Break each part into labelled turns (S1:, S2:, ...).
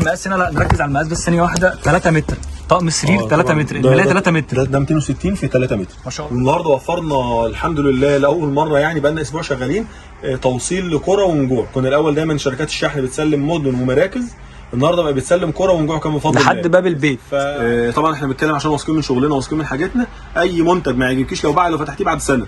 S1: المقاس هنا، لا نركز على المقاس بس ثانية واحدة. 3 متر طقم سرير، 3 متر الملايه، 3 متر.
S2: ده 260 في 3 متر.
S1: ما شاء الله.
S2: والنهارده وفرنا الحمد لله لاول مرة، يعني بقى لنا اسبوع شغالين توصيل لقرى ونجوع. كنا الاول دايما شركات الشحن بتسلم مدن ومراكز، النهارده بقى بتسلم قرى ونجوع كمان بفضل
S1: لحد
S2: الله.
S1: باب البيت.
S2: طبعا احنا بنتكلم عشان واثقين من شغلنا واثقين من حاجتنا. اي منتج ما يعجبكيش لو بعد لو فتحتيه بعد سنة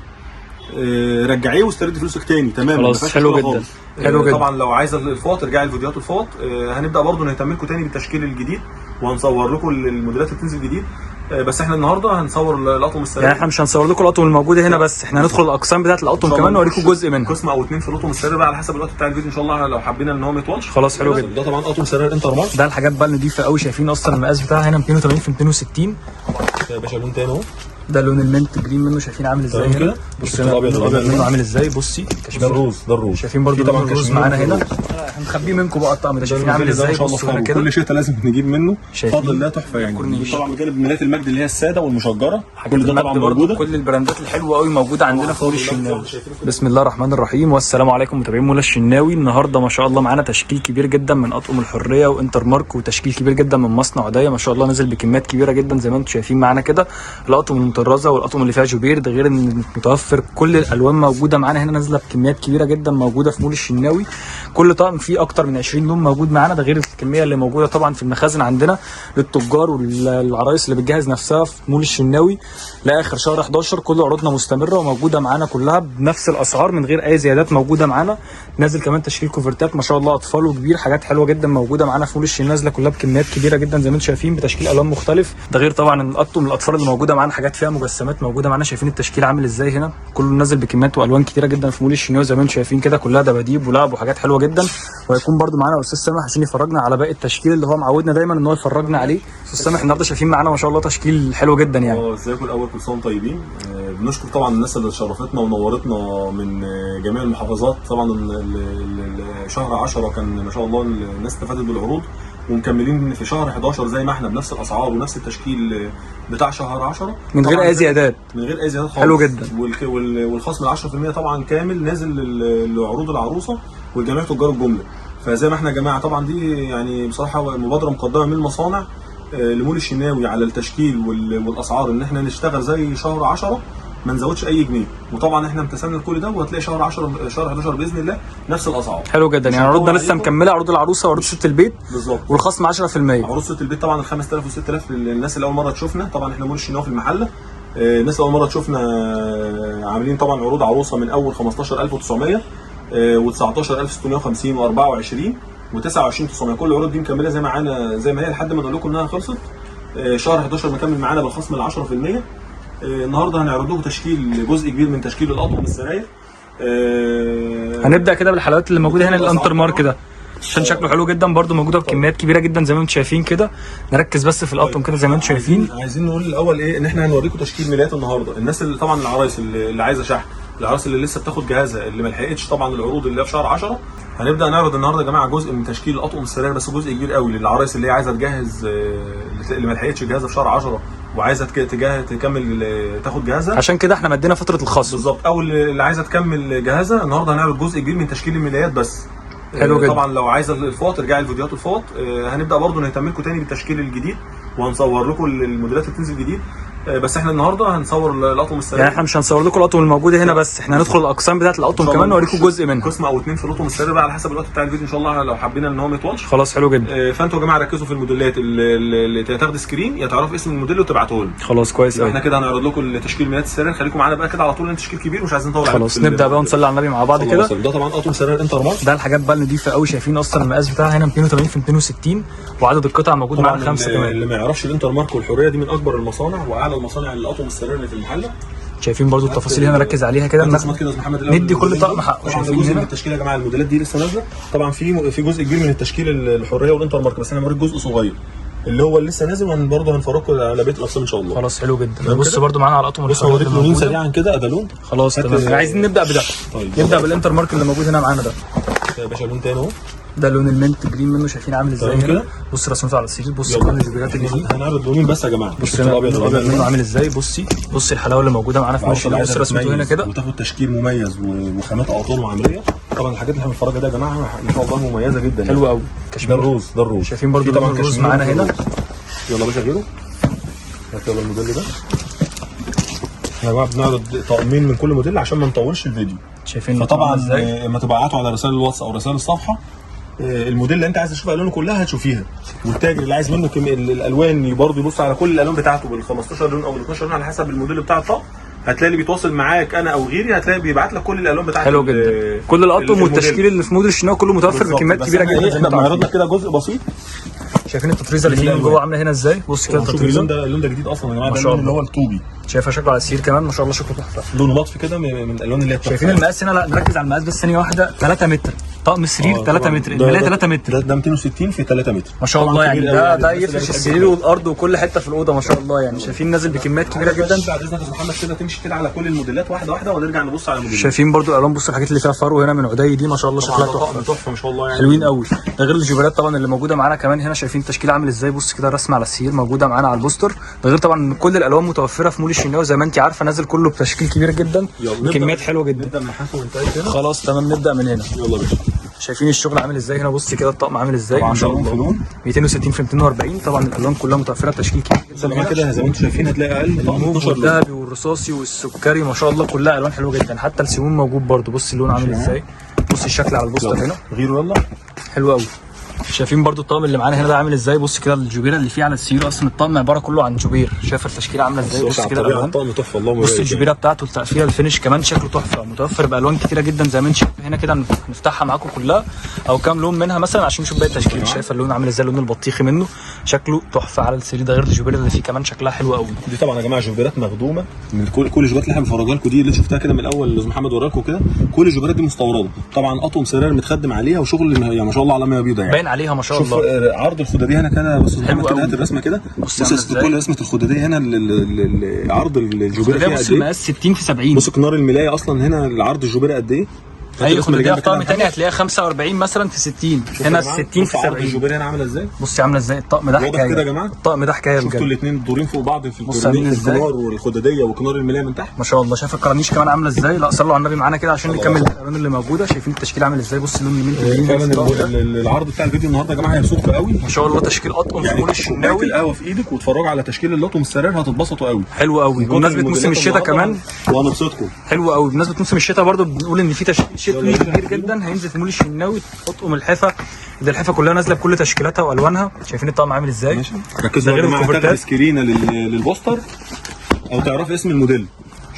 S2: رجعية واستردي فلوسك تاني. تمام،
S1: خلاص،
S2: ما فيهاش
S1: حلو
S2: مشكلة
S1: جدا.
S2: خالص.
S1: حلو جدا.
S2: طبعا لو عايزه الفوط ارجعي لفيديوهات الفوط. هنبدا برضو نهتم لكم تاني بالتشكيل الجديد وهنصور لكم الموديلات اللي بتنزل جديد. بس احنا النهارده هنصور الاطقم السرير.
S1: يعني احنا مش هنصور لكم الاطقم الموجودة هنا بس، احنا هندخل الاقسام بتاعت الاطقم كمان نوريكم جزء منها.
S2: قسم او اتنين في الاطقم السرير بقى على حسب الوقت بتاع الفيديو ان شاء الله، لو حبينا ان هو ما يطولش.
S1: خلاص، حلو جدا.
S2: ده طبعا اطقم سرير انتر مارك.
S1: ده الحاجات بقى النضيفه قوي، شايفين اصلا المقاس بتاعها هنا 280 في 260.
S2: يا باشا لون تاني اهو.
S1: ده لون ال mint green منه، شايفين عامل ازاي
S2: تمام
S1: هنا؟
S2: كده.
S1: بص
S2: بص
S1: هنا
S2: الأبيض
S1: الابيض
S2: الأبيض.
S1: منه عامل ازاي، بصي
S2: ده ال rose، ده ال rose.
S1: شايفين برضو
S2: في طبعا
S1: لون ال rose
S2: كشمير
S1: معانا
S2: وفي
S1: هنا.
S2: rose.
S1: هنخبيه منكم بقى الطقم ده، شايفين
S2: ده
S1: عامل
S2: ده
S1: ازاي؟
S2: ان شاء الله
S1: بصوا هنا
S2: فخم.
S1: كده.
S2: كل شتاء لازم نجيب منه.
S1: شايفين؟
S2: فضل الله تحفة يعني.
S1: كورنيش.
S2: طبعا بجانب ملايات المجد اللي هي السادة والمشجره، كل ده
S1: المجد
S2: طبعا
S1: برضو،
S2: موجودة.
S1: كل البراندات الحلوة قوي موجودة عندنا في مول الشناوي.
S2: شايفين؟
S1: بسم الله الرحمن الرحيم، والسلام عليكم متابعين مول الشناوي. النهارده ما شاء الله معانا تشكيل كبير جدا من اطقم الحرية وانتر مارك، وتشكيل كبير جدا من مصنع عديه ما شاء الله، نزل بكميات كبيرة جدا زي ما انتم شايفين معانا كده. الاطقم المطرزه والاطقم اللي فيها جوبير، ده غير ان متوفر كل الالوان موجودة معانا هنا، نازله بكميات كبيرة جدا موجودة في مول الشناوي. كل طقم فيه اكتر من 20 لون موجود معانا، ده غير الكمية اللي موجودة طبعا في المخازن عندنا للتجار والعرايس اللي بتجهز نفسها في مول الشناوي لاخر شهر 11. كل عروضنا مستمرة وموجودة معانا كلها بنفس الاسعار من غير اي زيادات موجودة معانا. نازل كمان تشكيل كوفرتات ما شاء الله، اطفال وكبير، حاجات حلوة جدا موجودة معانا في مول الشناوي، نازله كلها بكميات كبيرة جدا زي ما انتم شايفين بتشكيل الوان مختلف. ده غير طبعا الاطقم الاطفال اللي موجودة معانا، حاجات فيها مجسمات موجودة معانا. شايفين التشكيل عامل ازاي هنا؟ كله نازل بكميات والوان كتيرة جدا في مول الشناوي زي ما انتم شايفين كده، كلها دباديب ولعب وحاجات حلوة جدا. وهيكون برده معانا استاذ سامح عشان يفرجنا على باقي التشكيل اللي هو معودنا دايما ان هو يفرجنا عليه. استاذ سامح، النهارده شايفين معانا ما شاء الله تشكيل حلو جدا يعني.
S2: ازيكم الاول، كل سنة وانتم طيبين. بنشكر طبعا الناس اللي شرفتنا ونورتنا من جميع المحافظات. طبعا شهر 10 كان ما شاء الله الناس استفادت بالعروض، ومكملين في شهر 11 زي ما احنا بنفس الاسعار ونفس التشكيل بتاع شهر 10.
S1: من غير
S2: طبعاً
S1: اي زيادات.
S2: من غير اي زيادات خالص.
S1: حلو جدا.
S2: والخصم ال 10% طبعا كامل نازل لعروض العروسة والجميع تجار الجملة. فزي ما احنا يا جماعة طبعا دي يعني بصراحة مبادرة مقدمه من المصانع لمول الشناوي على التشكيل والاسعار، ان احنا نشتغل زي شهر 10 ما نزودش اي جنيه. وطبعا احنا امتثلنا لكل ده، وهتلاقي شهر 10 شهر 11 باذن الله نفس الاسعار.
S1: حلو جدا.
S2: مش
S1: يعني عروضنا
S2: هنطول
S1: لسه
S2: عليكم.
S1: مكملة، عروض العروسة وعروض ست البيت.
S2: بالظبط.
S1: والخصم 10%.
S2: عروسه البيت طبعا ال 5000 و 6000 للناس اللي اول مرة تشوفنا. طبعا احنا مول الشناوي في المحلة. الناس اللي اول مرة تشوفنا عاملين طبعا عروض عروسه من اول 15900 و19650 و24 و29900. كل العروض دي مكملة زي معانا زي ما هي لحد ما نقول لكم انها خلصت. شهر 11 مكمل معانا بالخصم ال 10%. النهارده هنعرض لكم تشكيل جزء كبير من تشكيل الاطقم السراير.
S1: هنبدا كده بالحلويات اللي موجودة هنا،
S2: الأسعار
S1: الانتر مارك
S2: طبعاً.
S1: ده عشان شكله حلو جدا، برده موجودة بكميات كبيرة جدا زي ما انتم شايفين كده. نركز بس في الاطقم كده زي ما انتم شايفين.
S2: عايزين نقول الاول ايه، ان احنا هنوريكم تشكيل ملايات النهارده. الناس اللي طبعا العرايس اللي عايزه شحن، العرايس اللي لسه بتاخد جهازها، اللي ما لحقتش طبعا العروض اللي هي في شهر 10. هنبدا نعرض النهارده يا جماعة جزء من تشكيل الاطقم السرير، بس جزء كبير قوي للعرايس اللي هي عايزه تجهز، اللي ما لحقتش جهازها في شهر 10 وعايزه تجهز تكمل تاخد جهازها.
S1: عشان كده احنا مدينا فترة الخصم.
S2: بالظبط، او اللي عايزه تكمل جهازها. النهارده هنعرض جزء كبير من تشكيل الملايات بس.
S1: حلو جدا.
S2: طبعا لو عايزه الفوط ارجعي لفيديوهات الفوط. هنبدا برضو نهتم لكم تاني بالتشكيل الجديد وهنصور لكم الموديلات اللي بتنزل جديد. بس احنا النهارده هنصور الاطقم السرير.
S1: يعني احنا مش هنصور لكم الاطقم الموجودة هنا بس، احنا هندخل الاقسام بتاعت الاطقم كمان نوريكم جزء منها.
S2: قسم او اتنين في الاطقم السرير بقى على حسب الوقت بتاع الفيديو ان شاء الله، لو حبينا ان هو ما يطولش.
S1: خلاص، حلو جدا.
S2: فانتوا يا جماعة ركزوا في الموديلات اللي تاخد screen، يا تعرفوا اسم الموديل وتبعته لنا.
S1: خلاص، كويس
S2: يبقى
S1: قوي.
S2: احنا كده هنعرض لكم تشكيل ملايات السرير. خليكم معانا بقى كده على طول، لان تشكيل كبير ومش عايزين نطول عليكم
S1: خلاص،
S2: في
S1: نبدا بقى ونصلي على النبي مع بعض
S2: الله
S1: كده.
S2: وسلم. ده طبعا اطقم سرير انتر مارك.
S1: ده الحاجات بقى النضيفه قوي، شايفين اصلا المقاس بتاعها هنا 280 في 260، وعدد القطع موجود
S2: طبعا
S1: معانا 5 كمان.
S2: اللي ما يعرفش الانتر مارك والحرية دي من اكبر المصانع واعلى المصانع للاطقم السرير اللي في المحلة.
S1: شايفين برضو التفاصيل هنا، ركز عليها كده.
S2: رسمات كده يا أستاذ محمد الأول.
S1: ندي كل طقم حقه.
S2: طبعا ده
S1: شايفين
S2: جزء من
S1: هنا
S2: التشكيل يا جماعة، الموديلات دي لسه نازله. طبعا في جزء كبير من التشكيل الحرية والانتر مارك، بس انا موريك جزء صغير اللي هو اللي لسه نازل، وبرضه هنفرجكم على بقية الاقسام ان شاء الله.
S1: خلاص، حلو جدا.
S2: تمام
S1: بص
S2: كده؟
S1: برضو معانا على الاطقم
S2: بص
S1: الحرية
S2: هوريك
S1: اللي
S2: لونين
S1: موجودة.
S2: سريعا كده، ده لون.
S1: خلاص
S2: هات
S1: تمام، احنا عايزين نبدا بده.
S2: طيب.
S1: نبدا بالانتر مارك اللي موجود هنا معانا ده.
S2: يا باشا لون تاني اهو.
S1: ده لون ال mint green منه، شايفين عامل ازاي
S2: تمام
S1: هنا؟
S2: كده؟
S1: بص رسمته على السرير، بص
S2: يلا.
S1: كل الفيديوهات اللي فيه.
S2: هنعرض لونين بس يا جماعة.
S1: بص هنا
S2: الابيض
S1: الابيض
S2: الابيض
S1: منه عامل ازاي. بصي بصي الحلاوة اللي موجودة معانا في
S2: العروسة
S1: ماشي.
S2: اللي
S1: بص
S2: عايزة
S1: رسمته هنا
S2: تتميز
S1: كده.
S2: وتاخد تشكيل مميز وخامات اقطان وعملية. طبعا الحاجات اللي احنا بنتفرجها ده يا جماعة ما شاء الله مميزة جدا.
S1: حلو قوي.
S2: ده الروز، ده الروز.
S1: شايفين برضو
S2: في طبعا
S1: لون الروز
S2: كشمير
S1: معانا
S2: وفي
S1: هنا.
S2: روز. يلا يا باشا غيره. هات يلا الموديل ده. احنا يا جماعة بنعرض طقمين من كل موديل عشان ما نطولش الفيديو.
S1: شايفين
S2: فطبعا
S1: ازاي؟
S2: ما تبعتوا على رسائل الواتس او رسائل الصفحة، الموديل اللي انت عايز تشوف الوانه كلها هتشوفيها، والتاجر اللي عايز منه الالوان برضه يبص على كل الالوان بتاعته بال 15 لون او ال 12 لون على حسب الموديل بتاع الطقم. هتلاقي اللي بيتواصل معاك انا او غيري هتلاقي بيبعت لك كل الالوان بتاعت
S1: حلو جدا. كل الاطقم
S2: الموديل.
S1: والتشكيل اللي في موديل الشناوي كله متوفر
S2: بالظبط.
S1: بكميات
S2: بس
S1: كبيرة
S2: احنا
S1: جدا
S2: إيه،
S1: زي
S2: احنا
S1: ما انتم عارفين.
S2: بنعرض لك كده جزء بسيط.
S1: شايفين التطريزه اللي فيه من
S2: الألوان.
S1: جوه عامله هنا ازاي؟ بص كده
S2: شوف
S1: التطريزه
S2: اللون ده، اللون ده جديد اصلا يا جماعة،
S1: ما
S2: ده
S1: شاء
S2: اللون اللي
S1: الله.
S2: هو الطوبي،
S1: شايفه شكله على السرير كمان ما شاء الله شكله تحفة.
S2: لونه مطفي كده من الالوان اللي هي
S1: شايفين المقاس هنا؟ لا نركز على المقاس بس ثانية واحدة. 3 متر طقم سرير، 3 متر الملايه، 3 متر.
S2: ده 260 في 3 متر
S1: ما شاء
S2: طبعاً
S1: الله يعني
S2: كبير أوي
S1: ده
S2: يعني
S1: ده
S2: الناس اللي
S1: يفرش
S2: بتحب
S1: السرير
S2: الحاجات.
S1: والارض وكل حتة في الاوضة ما شاء الله يعني. شايفين نازل بكميات كبيرة جدا.
S2: بعد اذنك يا أستاذ محمد كده تمشي كده على كل الموديلات واحدة واحدة ونرجع نبص على الموديلات.
S1: شايفين برضو الالوان، بصوا الحاجات اللي فيها فرو هنا من عدي دي ما شاء الله
S2: طبعاً
S1: شكلها
S2: ده طقم
S1: تحفة،
S2: تحفة ما شاء الله يعني،
S1: حلوين قوي. ده غير الجبرات طبعا اللي موجودة معانا كمان هنا. شايفين التشكيل عامل ازاي؟ بص كده رسمه على السرير موجودة معانا على البوستر. ده غير طبعا ان كل الالوان متوفرة في مول الشناوي زي ما انت عارفه، نازل كله بتشكيل كبير جدا
S2: يلا نبدأ.
S1: بكميات حلوة جدا.
S2: نبدا من حيث وانتهيت هنا.
S1: خلاص تمام، نبدا من هنا.
S2: يلا يا باشا.
S1: شايفين الشغل عامل ازاي هنا؟ بص كده الطقم عامل ازاي
S2: طبعاً
S1: ما شاء
S2: ده لون
S1: الله.
S2: في لون.
S1: 260 في 240. طبعا الالوان كلها متوفرة بتشكيل كبير جدا.
S2: طبعا كده زي ما انتم شايفين هتلاقي اقل طقم
S1: الموف
S2: 12 لون.
S1: والذهبي والرصاصي والسكري ما شاء الله كلها الوان حلوة جدا. حتى السيمون موجود برضو. بص اللون عامل ازاي، بص الشكل على البوستر هنا
S2: غيره يلا.
S1: حلو قوي. شايفين برضو الطقم اللي معانا هنا ده عامل ازاي؟ بص كده الجبيرة اللي فيه على السرير، اصلا الطقم عبارة كله عن جبير. شايف التشكيلة عامله ازاي؟ بص كده الالوان،
S2: الطقم تحفة اللهم
S1: بص
S2: بارك.
S1: الجبيرة بتاعته، التقفيله، ال finish كمان شكله تحفة. متوفر بالوان كتيرة جدا زي ما انت شايف هنا كده. هنفتحها معاكم كلها او كام لون منها مثلا عشان نشوف باقي التشكيل. شايف اللون عامل ازاي؟ اللون البطيخي منه شكله تحفة على السرير. ده غير الجبيرة اللي فيه كمان شكلها حلو قوي.
S2: دي طبعا يا جماعة جبيرات مخدومة من كل الجبيرات اللي احنا بنفرجها لكم دي اللي شفتها كده من الاول اللي محمد وراكم كده، كل الجبيرات دي مستورده طبعا، اطقم سراير متخدم عليها وشغل يعني ما شاء الله على مية بيضاء يعني
S1: باين عليها ما شاء
S2: شوف
S1: الله.
S2: عرض الخداديه هنا كده، بص
S1: حلو
S2: محمد كده
S1: قوي.
S2: هات الرسمة كده.
S1: بص
S2: بص
S1: عاملة إزاي.
S2: كل رسمه الخداديه هنا عرض الجبيرة
S1: ده
S2: فيها
S1: بص
S2: قد ايه.
S1: المقاس 60 في 70.
S2: بص كنار الملايه اصلا هنا العرض الجبيرة قد ايه. هات
S1: اي
S2: الرسمة اللي
S1: خداديه
S2: جنب
S1: في طقم
S2: كده.
S1: تاني هتلاقيها 45 مثلا في 60،
S2: شوف يا
S1: هنا
S2: جماعة،
S1: 60
S2: بص
S1: في
S2: عرض
S1: 70.
S2: الجبيرة هنا عامله ازاي.
S1: بصي عامله ازاي الطقم ده
S2: واضح
S1: حكاية
S2: كده يا جماعة؟
S1: الطقم ده حكاية
S2: شفتوا
S1: بجد.
S2: الاثنين الدورين فوق بعض في
S1: بص عاملين
S2: الكورنيش،
S1: إزاي.
S2: الكنار والخداديه وكنار الملايه من تحت
S1: ما شاء الله. شايف الكرانيش كمان عامله ازاي؟ لا صلوا على النبي معانا كده عشان
S2: الله.
S1: نكمل الالوان اللي موجودة. شايفين التشكيل عامل ازاي؟ بص اللون اليمين واليمين
S2: فعلا
S1: في الطقم ده.
S2: العرض بتاع الفيديو النهارده يا جماعة هيبسطكم قوي.
S1: ما شاء الله تشكيل اطقم في
S2: يعني
S1: مول
S2: كوباية
S1: الشناوي
S2: القهوة في ايدك واتفرجوا على تشكيل اللطم السرير هتتبسطوا قوي.
S1: حلو قوي.
S2: من كتر
S1: بمناسبة موسم
S2: الموديلات
S1: الشتاء
S2: النهاردة
S1: كمان
S2: وهنبسطكم.
S1: حلو قوي. بمناسبة موسم الشتاء برضو بنقول ان في تشكيل شتوي
S2: يلا
S1: كبير جدا هينزل في مول الشناوي. اطقم الحفه ده، الحفه كلها نازله بكل تشكيلاتها والوانها. شايفين الطقم عامل ازاي؟
S2: ماشي
S1: ده
S2: ركزوا يا
S1: غير
S2: جماعة،
S1: الكوفرتات.
S2: تاخد سكرينه للبوستر او تعرف اسم الموديل.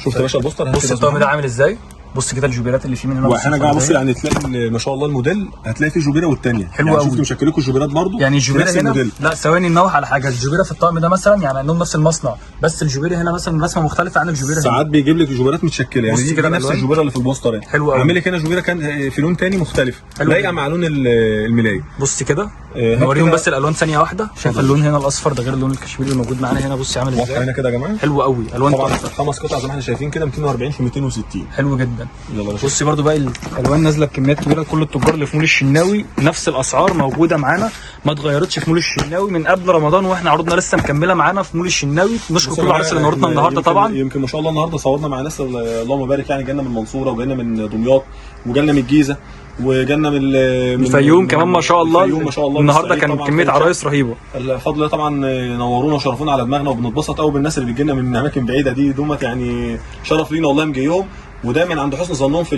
S2: شفت يا باشا البوستر؟ هات
S1: بص
S2: كده
S1: الطقم ده عامل ازاي؟ بص كده الجوبيرات اللي فيه من هنا.
S2: واحنا يا جماعة بص
S1: ازاي.
S2: يعني تلاقي ما شاء الله الموديل هتلاقي فيه جوبيره والثانية
S1: حلو
S2: يعني
S1: قوي.
S2: شفت مشكلكم الجوبيرات برضو
S1: يعني
S2: في
S1: الجوبيره
S2: نفس
S1: هنا
S2: الموديل.
S1: لا ثواني ننوه على حاجة. الجوبيره في الطقم ده مثلا يعني عندهم نفس المصنع، بس الجوبيره هنا مثلا رسمه مختلفة عن الجوبيره هنا.
S2: ساعات بيجيب لك جوبيرات متشكله يعني
S1: بص
S2: دي
S1: كده
S2: نفس
S1: الألوان.
S2: الجوبيره اللي في البوستر يعني.
S1: حلو قوي.
S2: عامل لك هنا جوبيره كان في لون تاني مختلف
S1: حلو
S2: لايقة
S1: جدا.
S2: مع لون الملايه.
S1: بص كده
S2: هات
S1: نوريهم
S2: كده.
S1: بس الالوان ثانية واحدة. شايف اللون هنا الاصفر ده غير اللون الكشميري اللي موجود معانا هنا. بص عامل
S2: واضحة
S1: ازاي
S2: هنا كده يا جماعة.
S1: حلو قوي الوان
S2: طبعا
S1: تحفة.
S2: خمس قطع زي ما احنا شايفين كده 240 في 260.
S1: حلو جدا.
S2: يلا يا باشا.
S1: بصي برضو باقي الالوان نازله بكميات كبيرة. كل التجار اللي في مول الشناوي نفس الاسعار موجودة معانا، ما اتغيرتش في مول الشناوي من قبل رمضان، واحنا عروضنا لسه مكملة معانا في مول الشناوي. نشكر
S2: بصوا
S1: كل
S2: يا
S1: العرايس اللي
S2: جماعة،
S1: نورتنا النهارده طبعا.
S2: يمكن ما شاء الله النهارده صورنا مع ناس اللهم بارك يعني، جالنا من المنصورة وجالنا من دمياط وجالنا من الجيزة وجالنا من
S1: الفيوم كمان ما شاء الله.
S2: الفيوم ما شاء الله.
S1: النهارده
S2: والصعيد
S1: كان
S2: طبعاً
S1: كمية
S2: كان
S1: عرايس رهيبة.
S2: الفضل الله طبعا نورونا وشرفونا على دماغنا، وبنتبسط قوي بالناس اللي بتجيلنا من اماكن بعيدة دي دومت يعني شرف لينا والله مجيهم، ودايما عند حسن ظنهم في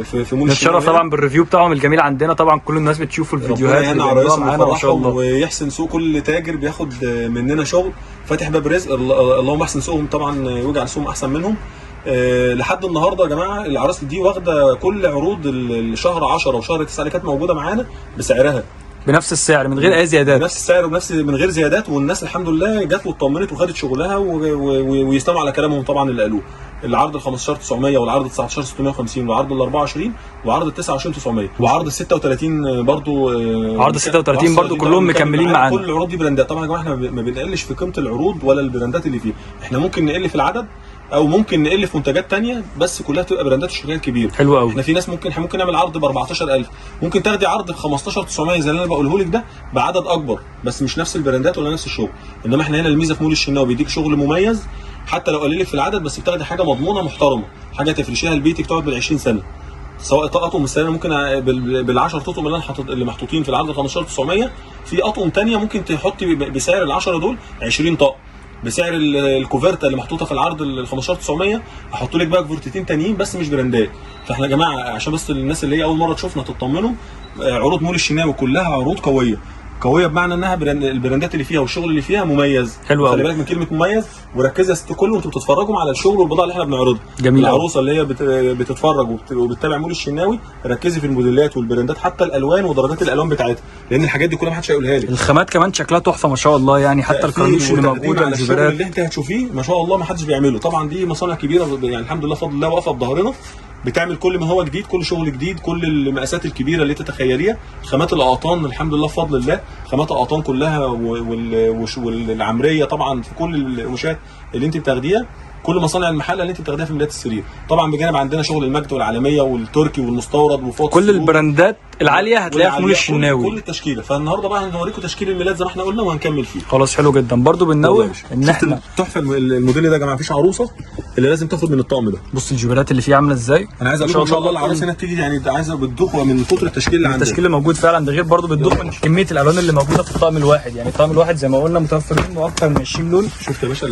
S2: في في مول
S1: نتشرف
S2: الشناوي.
S1: طبعا بال review بتاعهم الجميل عندنا. طبعا كل الناس بتشوف الفيديوهات
S2: ربنا
S1: اللي
S2: يهني
S1: بيعملوها
S2: عرايسهم
S1: معانا ما شاء
S2: ويفرحهم
S1: الله.
S2: ويحسن سوق كل تاجر بياخد مننا شغل فاتح باب رزق. اللهم احسن سوقهم طبعا واجعل سوقهم احسن منهم. لحد النهارده يا جماعة العرايس دي واخده كل عروض الشهر 10 وشهر 9 اللي كانت موجودة معانا بسعرها
S1: بنفس السعر من غير اي زيادات.
S2: بنفس السعر وبنفس من غير زيادات، والناس الحمد لله جت واطمنت وخدت شغلها ويسلموا على كلامهم طبعا اللي قالوه. العرض ال 15900 والعرض ال 19650 والعرض ال 24 وعرض ال 29900 وعرض ال 36 برضو،
S1: عرض 36 برضو كلهم مكملين معانا.
S2: كل العروض دي براندات طبعا يا جماعة. احنا ما بنقلش في قيمة العروض ولا البراندات اللي فيه، احنا ممكن نقل في العدد او ممكن نقل في منتجات تانية، بس كلها تبقى براندات الشركات الكبيرة.
S1: حلو قوي.
S2: احنا في ناس ممكن نعمل عرض ب 14000، ممكن تاخدي عرض ب 15900 زي اللي انا بقوله لك ده بعدد اكبر، بس مش نفس البراندات ولا نفس الشغل. انما احنا هنا الميزة في مول الشناوي بيديك شغل مميز حتى لو قللك في العدد، بس بتاخدي حاجة مضمونه محترمه، حاجة تفرشيها لبيتك تقعد بال 20 سنة. سواء اطقم السرير ممكن بال10 تطقم اللي انا حاطط اللي محطوطين في العرض 15900، في اطقم ثانية ممكن تحطي بسعر ال10 دول 20 طقم. بسعر الكوفرتا اللي محطوطة في العرض ال 15900 احط لك بقى كوفرتتين تانيين بس مش براندات. فاحنا يا جماعة عشان بس الناس اللي هي اول مرة تشوفنا تطمنوا، عروض مول الشناوي كلها عروض قوية قوية، بمعنى انها البراندات اللي فيها والشغل اللي فيها مميز.
S1: حلو
S2: خلي
S1: أوي.
S2: بالك من كلمة مميز، وركزي يا ست كله وانتوا بتتفرجوا على الشغل والبضاعه اللي احنا بنعرضها.
S1: جميل أوي.
S2: العروسة اللي هي بتتفرج وبتتابع مول الشناوي، ركزي في الموديلات والبراندات، حتى الالوان ودرجات الالوان بتاعتها، لان الحاجات دي كلها محدش هيقولها لك.
S1: الخامات كمان شكلها تحفة ما شاء الله، يعني حتى الكرانيش اللي
S2: وتقديم
S1: موجودة
S2: على الشغل
S1: الجبرات.
S2: اللي انت هتشوفيه ما شاء الله ما حدش بيعمله. طبعا دي مصانع كبيرة يعني الحمد لله بفضل الله واقفة بظهرنا، بتعمل كل ما هو جديد، كل شغل جديد، كل المقاسات الكبيرة اللي تتخيليها. خامات الاقطان الحمد لله بفضل الله، خامات الاقطان كلها والعمريه طبعا في كل القماشات اللي انت بتاخديها، كل مصانع المحلة اللي انت بتاخديها في ملايات السرير. طبعا بجانب عندنا شغل المجد والعالمية والتركي والمستورد وفوط
S1: كل
S2: السوق.
S1: البراندات العالية هتلاقيها في مول
S2: والعالية،
S1: الشناوي.
S2: كل التشكيلة. فالنهارده بقى هنوريكم تشكيل الميلاد زي ما احنا قلنا وهنكمل فيه.
S1: خلاص حلو جدا. برضو بننوه ان احنا
S2: تحفة الموديل ده يا جماعة، مفيش عروسه اللي لازم تاخد من الطقم ده.
S1: بص الجبرات اللي فيه عامله ازاي.
S2: انا عايز اقول لكم ان شاء الله العروسة هنا بتيجي يعني عايزه بتدوخ من كتر التشكيل اللي عندنا.
S1: التشكيل اللي موجود فعلا ده، غير برضو بتدوخ من كمية الالوان اللي موجودة في الطقم الواحد. يعني الطقم الواحد زي ما قلنا متوفر منه اكتر من 20 لون،
S2: شفت يا باشا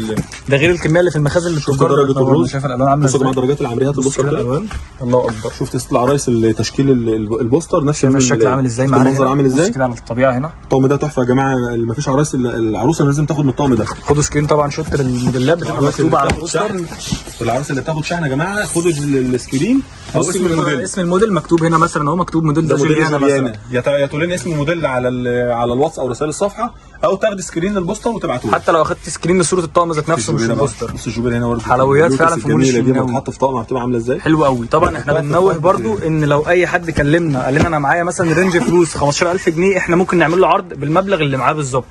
S1: ده غير الكمية اللي في المخازن اللي
S2: شفت
S1: التجار
S2: درجه
S1: بتنورنا.
S2: الروز؟
S1: شايف الالوان عامله
S2: بصوا يا
S1: ازاي؟
S2: جماعة درجات العمريات
S1: بص
S2: البوستر
S1: كده
S2: كده.
S1: الالوان، الله اكبر.
S2: شفت ست العرايس التشكيل البوستر نفس
S1: شايف الشكل عامل ازاي معانا
S2: المنظر
S1: هنا؟
S2: عامل
S1: بص
S2: ازاي.
S1: كده على الطبيعة هنا.
S2: الطقم ده تحفة يا جماعة، مفيش عرايس العروسة لازم تاخد من الطقم ده.
S1: خدوا screen طبعا shot للموديلات بتبقى
S2: العروس اللي
S1: مكتوبة على
S2: بتاخد
S1: البوستر.
S2: شحن، العروسة اللي بتاخد شحن يا جماعة خدوا ال screen او
S1: بص
S2: اسم الموديل.
S1: اسم الموديل مكتوب هنا مثلا، اهو مكتوب موديل
S2: ده
S1: ده
S2: موديل
S1: جوليانا
S2: جوليانا
S1: مثلا.
S2: يا تقول لنا اسم الموديل على على الواتس او رسائل الصفحة، او تاخدي screen للبوستر وتبعته.
S1: حتى لو اخدت screen لصورة الطقم ذات نفسه مش البوستر.
S2: بص الجوبير هنا برضه
S1: حلويات فعلا في مول
S2: الجميلة دي
S1: الشناوي.
S2: بتتحط في طقم بتبقى عامله ازاي.
S1: حلو قوي. طبعا احنا بننوه برضو ان لو اي حد كلمنا قال لنا انا معايا مثلا range فلوس 15000 جنيه، احنا ممكن نعمل له عرض بالمبلغ اللي معاه بالظبط.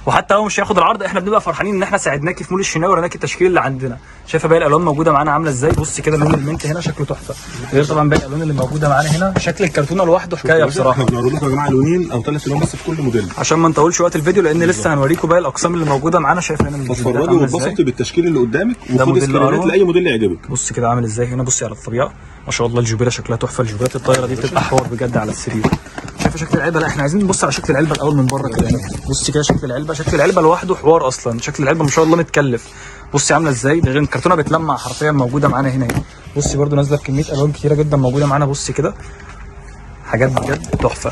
S1: وحتى لو مش هياخد العرض احنا بنبقى فرحانين ان احنا ساعدناكي في مول الشناوي وريناكي التشكيل اللي عندنا. شايفه باقي الالوان موجودة معانا عامله ازاي؟ بص كده لون ال mint هنا شكله تحفة، غير طبعا باقي الالوان اللي موجودة معانا هنا. شكل الكرتونه لوحده حكاية بصراحة.
S2: احنا بنعرض لكم يا جماعة لونين او ثلاث الوان بس في كل موديل
S1: عشان ما نطولش وقت الفيديو لان لسه هنوريكم باقي الاقسام اللي موجودة معانا. شايف هنا الموديلات
S2: فاتفرجي
S1: عاملة ازاي؟
S2: واتبسطي بالتشكيل اللي قدامك،
S1: ده
S2: وخدي
S1: موديل
S2: سكرينات
S1: أروى.
S2: لاي موديل يعجبك.
S1: بص كده عامل ازاي هنا. بصي على الطبيعة ما شاء الله، الجبيرة شكلها تحفة. الجبيرات الطايره دي بتبقى حوار بجد على السرير. شايفه شكل العلبة؟ لا احنا عايزين نبص على شكل العلبة الاول من بره كده هنا. بصي كده شكل العلبة، شكل العلبة لوحده حوار اصلا. شكل العلبة ما شاء الله متكلف. بصي عامله ازاي، ده غير الكرتونه بتلمع حرفيا موجودة معانا هنا اهي. بصي برده نازله بكمية الوان كتيرة جدا موجودة معانا. بصي كده حاجات بجد تحفة.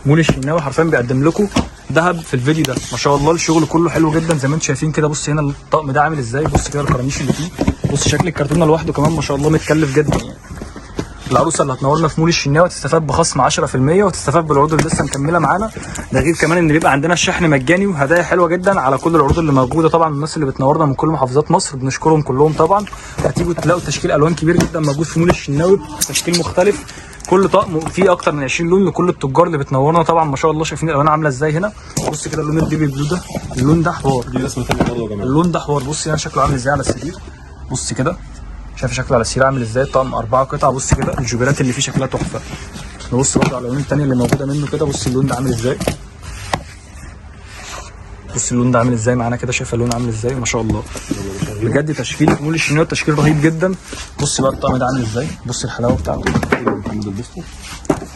S1: مول الشناوي حرفيا بيقدم لكم ذهب في الفيديو ده ما شاء الله. الشغل كله حلو جدا زي ما انتم شايفين كده. بص هنا الطقم ده عامل ازاي، بص كده الكرانيش اللي فيه، بص شكل الكرتونه لوحده كمان ما شاء الله متكلف جدا. يعني العروسة اللي هتنورنا في مول الشناوي تستفاد بخصم 10% وتستفاد بالعروض اللي لسه مكملة معانا. ده غير كمان ان بيبقى عندنا الشحن مجاني وهدايا حلوة جدا على كل العروض اللي موجودة. طبعا الناس اللي بتنورنا من كل محافظات مصر بنشكرهم كلهم. طبعا هتيجوا تلاقوا تشكيل الوان كبير جدا موجود في مول الشناوي، تشكيل مختلف، كل طقم فيه اكتر من 20 لون لكل التجار اللي بتنورنا. طبعا ما شاء الله شايفين الالوان عامله ازاي هنا. بص كده اللون ال baby blue ده، اللون ده حوار،
S2: دي رسمه ثانية برضه يا جماعة.
S1: اللون ده حوار. بص هنا شكله عامل ازاي على السرير. بص كده شايف شكله على السرير عامل ازاي. طقم 4 قطع. بص كده الجبيرات اللي فيه شكلها تحفة. نبص برضه على الالوان الثانية اللي موجودة منه كده. بص اللون ده عامل ازاي، بص اللون ده عامل ازاي معانا كده. شايف اللون عامل ازاي ما شاء الله بجد. تشكيل مول الشناوي تشكيل رهيب جدا. بص بقى الطقم ده عامل ازاي، بص الحلاوة بتاعته.
S2: محمد البوستر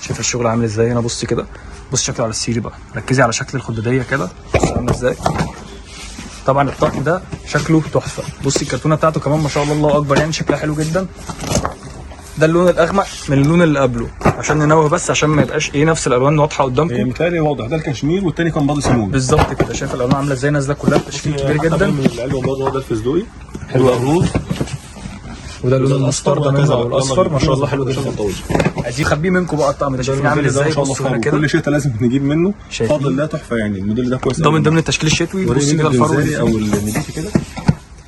S1: شايف الشغل عامل ازاي هنا. بص كده، بص شكله على السرير بقى. ركزي على شكل الخداديه كده، بص عامل ازاي. طبعا الطقم ده شكله تحفة. بصي الكرتونه بتاعته كمان ما شاء الله الله اكبر، يعني شكلها حلو جدا. ده اللون الاغمق من اللون اللي قبله عشان ننوه بس، عشان ما يبقاش ايه نفس الالوان واضحة
S2: هي
S1: قدامكم.
S2: متهيألي واضح ده الكشمير والتاني كان body سيمون.
S1: بالظبط كده. شايف الالوان عامله ازاي، نازله كلها بتشكيل كبير
S2: حتى
S1: جدا.
S2: من العلبة برضه هو ده الفستقي.
S1: حلو
S2: وده
S1: قوي.
S2: الروز
S1: وده اللون الاصفر ده منه او الاصفر ما شاء الله حلو
S2: عشان
S1: جدا.
S2: ما نطولش.
S1: عايزين نخبيه منكم بقى الطقم ده، شايفين عامل
S2: الموديل ده
S1: ازاي؟
S2: ما شاء الله
S1: بصوا هنا
S2: فخم.
S1: كده
S2: كل شتاء لازم نجيب منه.
S1: شايفين؟
S2: فضل ده تحفة يعني، الموديل ده كويس
S1: ده
S2: أوي.
S1: من ضمن التشكيل الشتوي.
S2: وريني
S1: بص كده الفرو اللي
S2: البنزالي او
S1: فيه.
S2: النبيتي كده.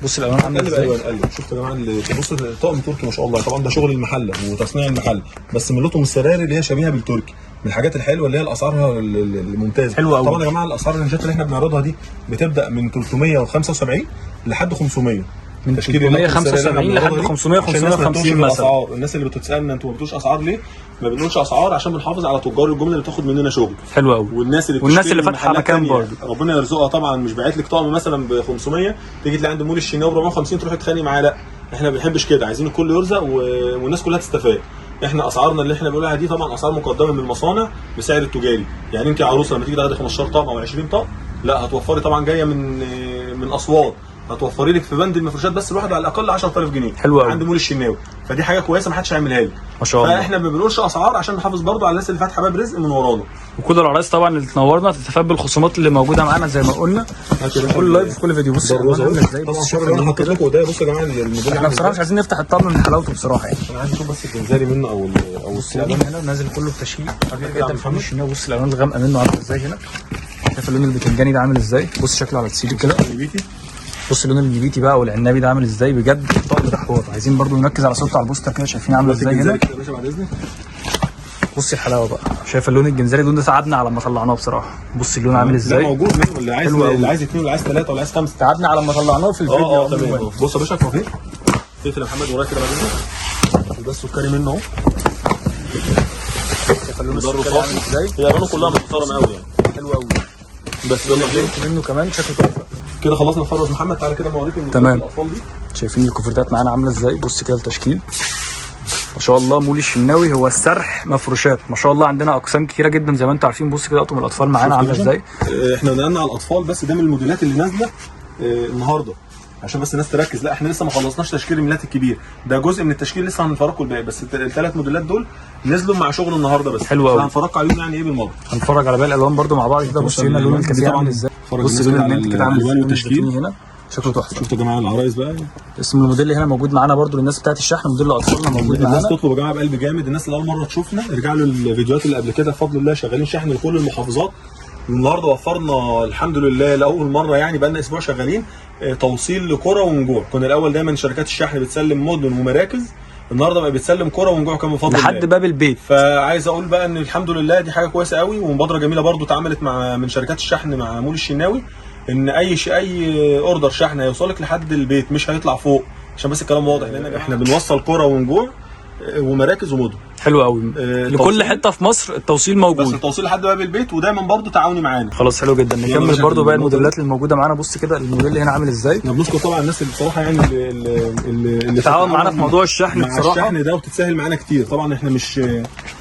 S1: بص الالوان عامله
S2: قلب
S1: ازاي.
S2: الوان قلب. شفت يا جماعة بص طقم تركي ما شاء الله. طبعا ده شغل المحلة وتصنيع المحل، بس من لطم السراري اللي هي شبيهه بالتركي، من الحاجات الحلوة اللي هي الاسعار الممتازة.
S1: حلوة أوي.
S2: طبعا يا جماعة الاسعار الرنجات اللي احنا بنعرضها دي بتبدا من 375 لحد 500.
S1: من
S2: تشكيل اللطم السراري اللي احنا
S1: 375 لحد
S2: بنعرضها دي،
S1: 500
S2: عشان الناس ما تتوهش
S1: 550
S2: في
S1: مثلا.
S2: الاسعار. الناس اللي بتسالنا انتوا ما بتقولوش اسعار ليه؟ ما بنقولش اسعار عشان بنحافظ على تجار الجملة اللي بتاخد مننا شغل،
S1: حلو قوي.
S2: والناس اللي
S1: والناس
S2: بتشتري
S1: اللي
S2: من
S1: فاتحة
S2: محلات
S1: مكان
S2: تانية،
S1: برضه.
S2: ربنا يرزقها. طبعا مش باعت لك طقم مثلا ب 500 تيجي تلاقي عند مول الشناوي ب 450 تروح تتخانق معاه. لا احنا ما بنحبش كده، عايزين الكل يرزق والناس كلها تستفاد. احنا اسعارنا اللي احنا بنقولها دي طبعا اسعار مقدمه من المصانع بسعر التجاري. يعني انت عروسه لما تيجي تاخدي 15 طقم او 20 طقم، لا هتوفري طبعا جاية من اسوان، هتوفري لك في بند المفروشات بس لوحده على الاقل 10000 جنيه.
S1: حلو قوي.
S2: عند مول الشناوي، فدي حاجة كويسة ما حدش هيعملها لك.
S1: ما شاء الله.
S2: فاحنا ما بنقولش اسعار عشان نحافظ برضو على الناس اللي فاتحة باب رزق من ورانا.
S1: وكل العرايس طبعا اللي تنورنا تتفاد بالخصومات اللي موجودة معانا زي ما قلنا في كل live في كل فيديو. بص الألوان عاملة ازاي،
S2: طبعا
S1: بص
S2: شغل انا حطيت لكم ده. بصوا يا جماعة الموديل
S1: احنا بصراحة مش عايزين نفتح الطقم من حلاوته بصراحة يعني.
S2: انا عايز اشوف بس الجنزاري منه او
S1: بص الالوان هنا نازل كله بتشكيل كبير جدا في الشناوي. بص الالوان الغامقه منه عامله ازاي هنا، شايف اللون البتنجاني ده عامل ازاي، بص شكله على السيري كده. بص اللون النبيتي بقى والعنابي ده عامل ازاي، بجد الطقم ده حوار. عايزين برضو نركز على صورته على البوستر كده، شايفين عامله ازاي هنا.
S2: كده يا باشا بعد اذنك.
S1: بصي الحلاوة بقى، شايف اللون الجنزاري اللون ده تعبنا على ما طلعناه بصراحة. بص اللون عامل
S2: لا
S1: ازاي،
S2: موجود منه، اللي عايز
S1: حلو أوي.
S2: اللي عايز اثنين واللي عايز ثلاثة واللي عايز خمسة.
S1: تعبنا على ما طلعناه في الفيديو.
S2: تمام. بص يا باشا الكوافير، تقفل يا محمد ورايا كده بعد اذنك. وده السكري منه اهو،
S1: شايف اللون
S2: وده
S1: السكري عامل
S2: الرصاصي.
S1: ازاي،
S2: هي الوانه كلها محترمه قوي يعني.
S1: حلو قوي.
S2: بس يلا بينا
S1: منه كمان شكله تحفة.
S2: كده خلصنا نفرج محمد. تعالى كده ما اوريك
S1: تمام.
S2: الاطفال دي.
S1: شايفين الكوفرتات معانا عامله ازاي، بص كده التشكيل ما شاء الله. مول الشناوي هو السرح مفروشات ما شاء الله، عندنا اقسام كتيرة جدا زي ما انتم عارفين. بص كده اطقم الاطفال معانا عامله ازاي.
S2: احنا نقلنا على الاطفال بس ده من الموديلات اللي نازله النهارده عشان بس الناس تركز. لا احنا لسه ما خلصناش تشكيل الميلاد الكبير، ده جزء من التشكيل لسه هنفرقه الباقي، بس الثلاث موديلات دول نزلوا مع شغل النهارده بس.
S1: حلو قوي.
S2: هنفرقوا عليهم يعني ايه بالمرة.
S1: هنتفرج على باقي الالوان برده مع بعض كده. بص هنا لون الكافيه عامل ازاي، بص لون ال mint كده عامل ازاي،
S2: والتشكيل
S1: هنا شكله تحفة.
S2: شفتوا يا جماعة العرايس بقى،
S1: اسم الموديل هنا موجود معانا برده للناس بتاعت الشحن، موديل اطفالنا موجود معانا.
S2: الناس تطلب يا جماعة بقلب جامد. الناس اللي اول مرة تشوفنا ارجعوا للفيديوهات اللي قبل كده، بفضل الله شغالين شحن لكل المحافظات. النهارده وفرنا الحمد لله لاول مرة يعني بقى لنا اسبوع شغالين توصيل لقرى ونجوع. كنا الاول دايما شركات الشحن بتسلم مدن ومراكز، النهارده بقى بتسلم قرى ونجوع كمان بفضل الله
S1: لحد باب البيت.
S2: فعايز اقول بقى ان الحمد لله دي حاجة كويسة قوي ومبادرة جميلة برده اتعملت مع من شركات الشحن مع مول الشناوي، ان اي order شحن هيوصلك لحد البيت مش هيطلع فوق، عشان بس الكلام واضح، لان احنا بنوصل قرى ونجوع ومراكز ومدن.
S1: حلو قوي. لكل حتة في مصر التوصيل موجود،
S2: بس التوصيل لحد باب البيت، ودايما برضو تعاوني معانا.
S1: خلاص حلو جدا. نكمل برضو باقي الموديلات اللي موجودة معانا. بص كده الموديل هنا عامل ازاي.
S2: احنا بنشكر طبعا الناس اللي بصراحة يعني اللي
S1: تتعاون معانا في موضوع الشحن بصراحة،
S2: الشحن ده وبتتسهل معانا كتير. طبعا احنا مش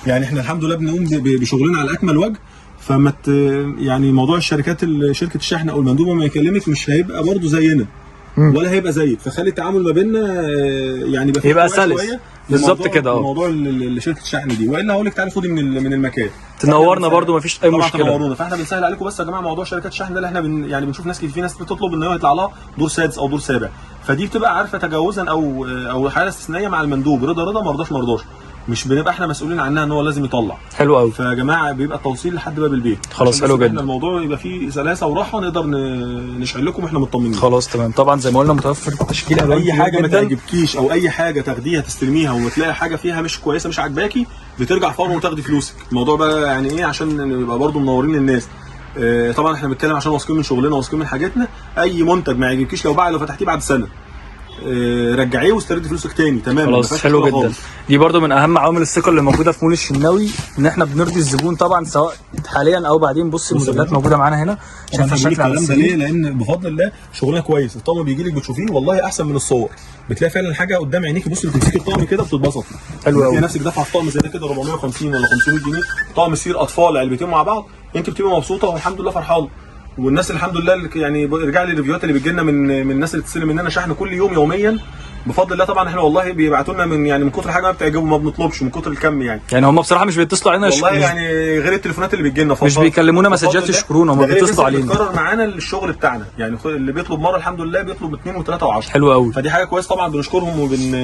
S2: يعني احنا الحمد لله بنقوم بشغلنا على اكمل وجه، فما يعني موضوع الشركات شركة الشحن او المندوب ما يكلمك مش هيبقى برضو زينا ولا هيبقى زيك، فخلي التعامل ما بيننا يعني
S1: يبقى سلس بالظبط كده.
S2: موضوع شركة الشحن دي، والا هقول لك تعالي خدي من المكان
S1: تنورنا برضو مفيش اي مشكلة.
S2: تنورونا. فاحنا بنسهل عليكم. بس يا جماعة موضوع شركات الشحن ده اللي احنا يعني بنشوف ناس كتير، في ناس بتطلب ان هو يطلع لها دور سادس او دور سابع، فدي بتبقى عارفه تجاوزا او حاله استثنائية مع المندوب، رضا ما رضاش ما رضاش، مش بنبقى احنا مسؤولين عنها ان هو لازم يطلع.
S1: حلو قوي.
S2: فيا جماعة بيبقى التوصيل لحد باب البيت.
S1: خلاص حلو جدا.
S2: احنا الموضوع يبقى فيه سلاسة وراحة نقدر نشعل لكم واحنا مطمنين.
S1: خلاص تمام. طبعا زي ما قلنا متوفر تشكيل الوان.
S2: اي حاجة ما تعجبكيش او اي حاجة تاخديها تستلميها وتلاقي حاجة فيها مش كويسة مش عاجباكي، بترجع فورا وتاخدي فلوسك. الموضوع بقى يعني ايه عشان نبقى برده منورين للناس. طبعا احنا بنتكلم عشان واثقين من شغلنا واثقين من حاجتنا. اي منتج ما يعجبكيش لو بعد لو فتحتيه بعد سنة رجعية واستردي فلوسك تاني. تمام.
S1: خلاص حلو جدا. خالص. دي برده من اهم عوامل الثقة اللي موجودة في مول الشناوي، ان احنا بنرضي الزبون طبعا سواء حاليا او بعدين. بص الموديلات موجودة معانا هنا،
S2: شايف الشكل على السرير ليه؟ لان بفضل الله شغلنا كويس. الطقم بيجي لك بتشوفيه والله احسن من الصور، بتلاقي فعلا حاجة قدام عينيكي. بص بتمسكي الطقم كده بتتبسط.
S1: حلو قوي.
S2: بتلاقي نفسك دافعه في طقم زي ده كده 450 ولا 500 جنيه، طقم سرير اطفال علبتين مع بعض، انت بتبقي مبسوطة والحمد لله فرحانة. والناس الحمد لله يعني ارجع لي الريفيوهات اللي بتجي لنا من الناس اللي بتستلم مننا شحن كل يوم يوميا بفضل الله. طبعا احنا والله بيبعتوا لنا من يعني من كتر حاجة ما بتعجبهم ما بنطلبش من كتر الكم يعني.
S1: يعني هم بصراحة مش بيتصلوا علينا
S2: والله يعني غير التليفونات اللي بتجي لنا،
S1: مش بيكلمونا مسجات يشكرونا، هم بيتصلوا علينا.
S2: بيتكرر معانا الشغل بتاعنا يعني، اللي بيطلب مرة الحمد لله بيطلب 2 و3 و10.
S1: حلو قوي. فدي
S2: حاجة كويسة طبعا، بنشكرهم وبن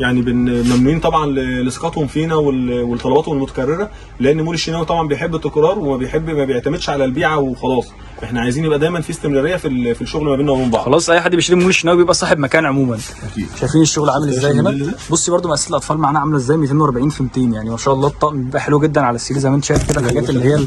S2: يعني ممنونين طبعا لثقتهم فينا ولطلباتهم المتكررة، لان مول الشناوي طبعا بيحب التكرار وما بيحب ما بيعتمدش على البيعة وخلاص. احنا عايزين يبقى دايما في استمرارية في الشغل ما بيننا وبين بعض.
S1: خلاص اي حد بيشتري مول الشناوي بيبقى صاحب مكان عموما. اكيد. شايفين الشغل عامل ازاي هنا. بصي برده مقاسات الاطفال معانا عامله ازاي، 240 في 200 يعني ما شاء الله. الطقم بيبقى حلو جدا على السرير زي ما انت شايف كده. الحاجات اللي هي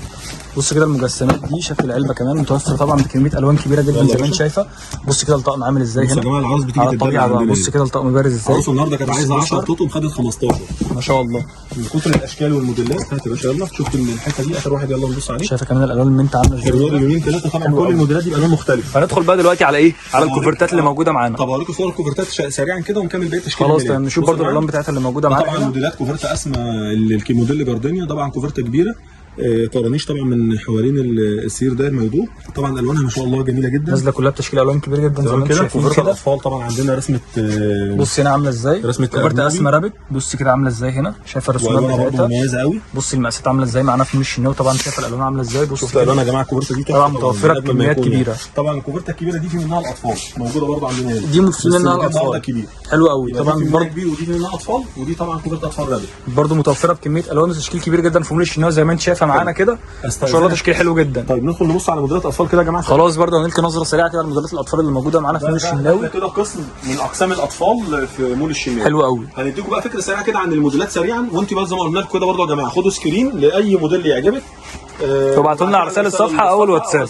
S1: بص كده المجسمات دي، شكل العلبة كمان متوفر طبعا بكمية الوان كبيرة جدا زي ما انت شايفه. بص كده الطقم عامل ازاي هنا.
S2: بص يا جماعة العروس بتيجي
S1: تتدلع. بص كده الطقم بارز ازاي.
S2: العروس النهارده كانت عايزه 10 تطقم خدت 15
S1: ما شاء الله
S2: من كتر الاشكال والموديلات. هات يا باشا يلا. شفت الحتة دي اخر واحد، يلا نبص عليه.
S1: شايفه كمان الالوان اللي انت عامله ازاي.
S2: اليومين 3 الموديلات طبعا كل الموديلات دي بالوان مختلفة.
S1: هندخل بقى دلوقتي على ايه؟ على الكوفرتات اللي موجودة معانا.
S2: طب اوريكم صور الكوفرتات سريعا كده ونكمل بقية تشكيل.
S1: خلاص تمام، نشوف برده الالوان بتاعتها اللي موجودة معانا.
S2: طبعا موديلات كوفرتا اسمى الموديل جاردينيا، طبعا كوفرتا كبيرة، طرانيش طبعا من حوالين السير داير ما يدور، طبعا الوانها ما شاء الله جميلة جدا،
S1: نازله كلها بتشكيل الوان كبير جدا زي ما انتم
S2: كده.
S1: شايفين
S2: كوفرتا
S1: كده.
S2: الاطفال طبعا عندنا رسمه،
S1: بص هنا عامله ازاي
S2: رسمه
S1: كوفرتا اسمى rabbit، بص كده عامله ازاي هنا، شايفه الرسومات
S2: بتاعتها مميزة قوي.
S1: بص المقاسات عامله ازاي معانا في مول الشناوي، طبعا شايفه الالوان عامله ازاي. بص
S2: شفت الالوان يا جماعة، الكوفرتا دي
S1: طبعا متوفرة بكميات كبيرة.
S2: طبعا الكوفرتا الكبيرة دي في منها الاطفال موجودة برده عندنا هنا،
S1: دي في منها الاطفال
S2: كبير
S1: حلو قوي.
S2: طبعا برده كبير، ودي منها اطفال، ودي طبعا كوفرتا اطفال rabbit
S1: برده متوفرة بكمية الوان وتشكيل كبير جدا في مول الشناوي زي ما انت شايفه معانا كده، ما شاء الله تشكيل حلو جدا.
S2: طيب ندخل نبص على موديلات الاطفال كده يا جماعة.
S1: خلاص برده هنلقي نظره سريعة كده على موديلات الاطفال اللي موجودة معانا في مول الشناوي.
S2: كده قسم من اقسام الاطفال في مول الشناوي
S1: حلو قوي.
S2: هنديكم بقى فكرة سريعة كده عن الموديلات سريعا، وانت بقى زي ما قلنا لكم كده برده يا جماعة خدوا screen لاي موديل يعجبك،
S1: وابعتوا لنا على رسائل الصفحة او الواتساب.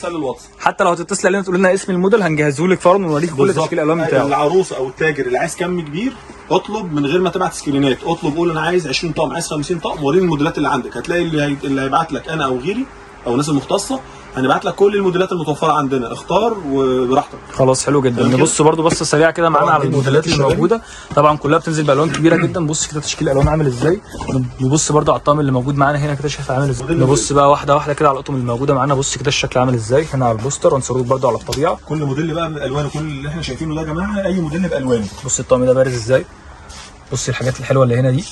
S1: حتى لو هتتصل علينا تقول لنا اسم الموديل هنجهزه لك فورا ونوريك كل تشكيل الالوان بتاعه.
S2: العروسة او التاجر اللي عايز كم كبير اطلب من غير ما تبعت سكرينات، اطلب قول انا عايز 20 طقم، عايز 50 طقم، وريني الموديلات اللي عندك. هتلاقي اللي هيبعت لك انا او غيري او الناس المختصة هنبعت لك كل الموديلات المتوفرة عندنا، اختار وبراحتك.
S1: خلاص حلو جدا. نبص برده بصة سريعة كده معانا على الموديلات اللي موجودة، طبعا كلها بتنزل بالوان كبيرة جدا. بص كده تشكيل الالوان عامل ازاي. نبص برده على الطقم اللي موجود معانا هنا كده، شايف عامل ازاي. نبص بقى واحدة واحدة كده على الأطقم اللي موجودة معانا. بص كده الشكل عامل ازاي هنا على البوستر، ونصورك برده على الطبيعة.
S2: كل موديل بقى بالوانه، كل اللي احنا شايفينه ده يا جماعة اي موديل بالوانه.
S1: بص الطقم ده بارز ازاي، بص الحاجات الحلوة اللي هنا دي،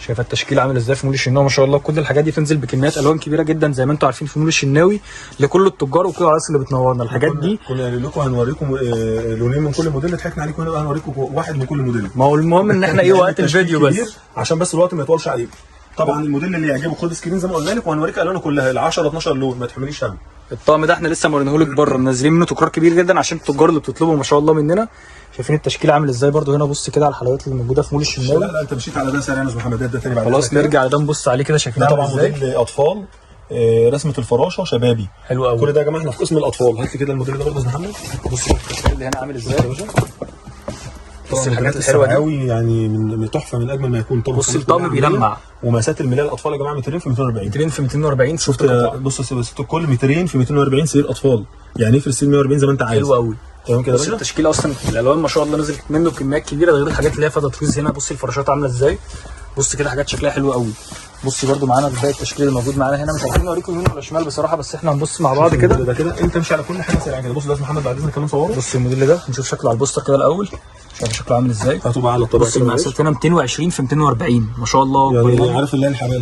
S1: شايف التشكيل عامل ازاي في مول الشناوي ما شاء الله. كل الحاجات دي بتنزل بكميات الوان كبيرة جدا زي ما انتم عارفين في مول الشناوي لكل التجار وكل العرايس اللي بتنورنا. الحاجات دي
S2: كنا قايلين لكم هنوريكم لونين من كل موديل، ضحكنا عليكم هنا بقى هنوريكم واحد من كل موديل.
S1: ما هو المهم ان احنا ايه وقت الفيديو بس
S2: عشان بس الوقت ما يطولش عليكم. طبعا الموديل اللي يعجبك خد screen زي ما قلنا لك، وهنوريك الوانه كلها ال 10 12 لون، ما تحمليش هم.
S1: الطقم ده احنا لسه مورينهولك بره، منزلين منه تكرار كبير جدا عشان التجار اللي بتطلبه ما شاء الله مننا. شايفين التشكيل عامل ازاي برده هنا. بص كده على الحلويات اللي موجودة في مول الشناوي.
S2: لا انت مشيت على ده سريع يا استاذ محمد، ده تاني بعد
S1: خلاص نرجع لده نبص عليه كده. شايفين
S2: ده طبعا موديل اطفال، رسمه الفراشة شبابي
S1: حلو قوي.
S2: كل ده يا جماعة احنا في قسم الاطفال. هات لي كده الموديل ده برده يا استاذ محمد.
S1: بص التشكيل اللي هنا عامل ازاي يا باشا. بص الحاجات الحلوة دي
S2: قوي يعني من تحفة، من اجمل ما يكون. طبعا
S1: بص الطقم بيلمع،
S2: ومقاسات الملايه الاطفال يا جماعة مترين في 240،
S1: مترين في 240.
S2: شفت؟ بص ست الكل مترين في 240 سرير اطفال، يعني ايه في السرير 140 زي ما انت عايز.
S1: حلو قوي
S2: تمام كده.
S1: بص التشكيل اصلا الالوان ما شاء الله نزلت منه بكميات كبيرة، ده غير الحاجات اللي هي فيها تطريز هنا. بص الفراشات عامله ازاي، بص كده حاجات شكلها حلو قوي. بصي برده معانا باقي التشكيل اللي موجود معانا هنا، مش عارفين نوريكم يمين ولا شمال بصراحة، بس احنا هنبص مع بعض كده.
S2: ده كده انت امشي على كل حاجة سريعا كده. بص ده محمد بعد اذنك كمان صوره.
S1: بص الموديل ده نشوف شكله على البوستر كده الاول، شايف شكله عامل ازاي.
S2: هاتوا بقى على الطبيعة.
S1: بص المقاسات هنا 220 في 240 ما شاء الله.
S2: يعني عارف اللي هي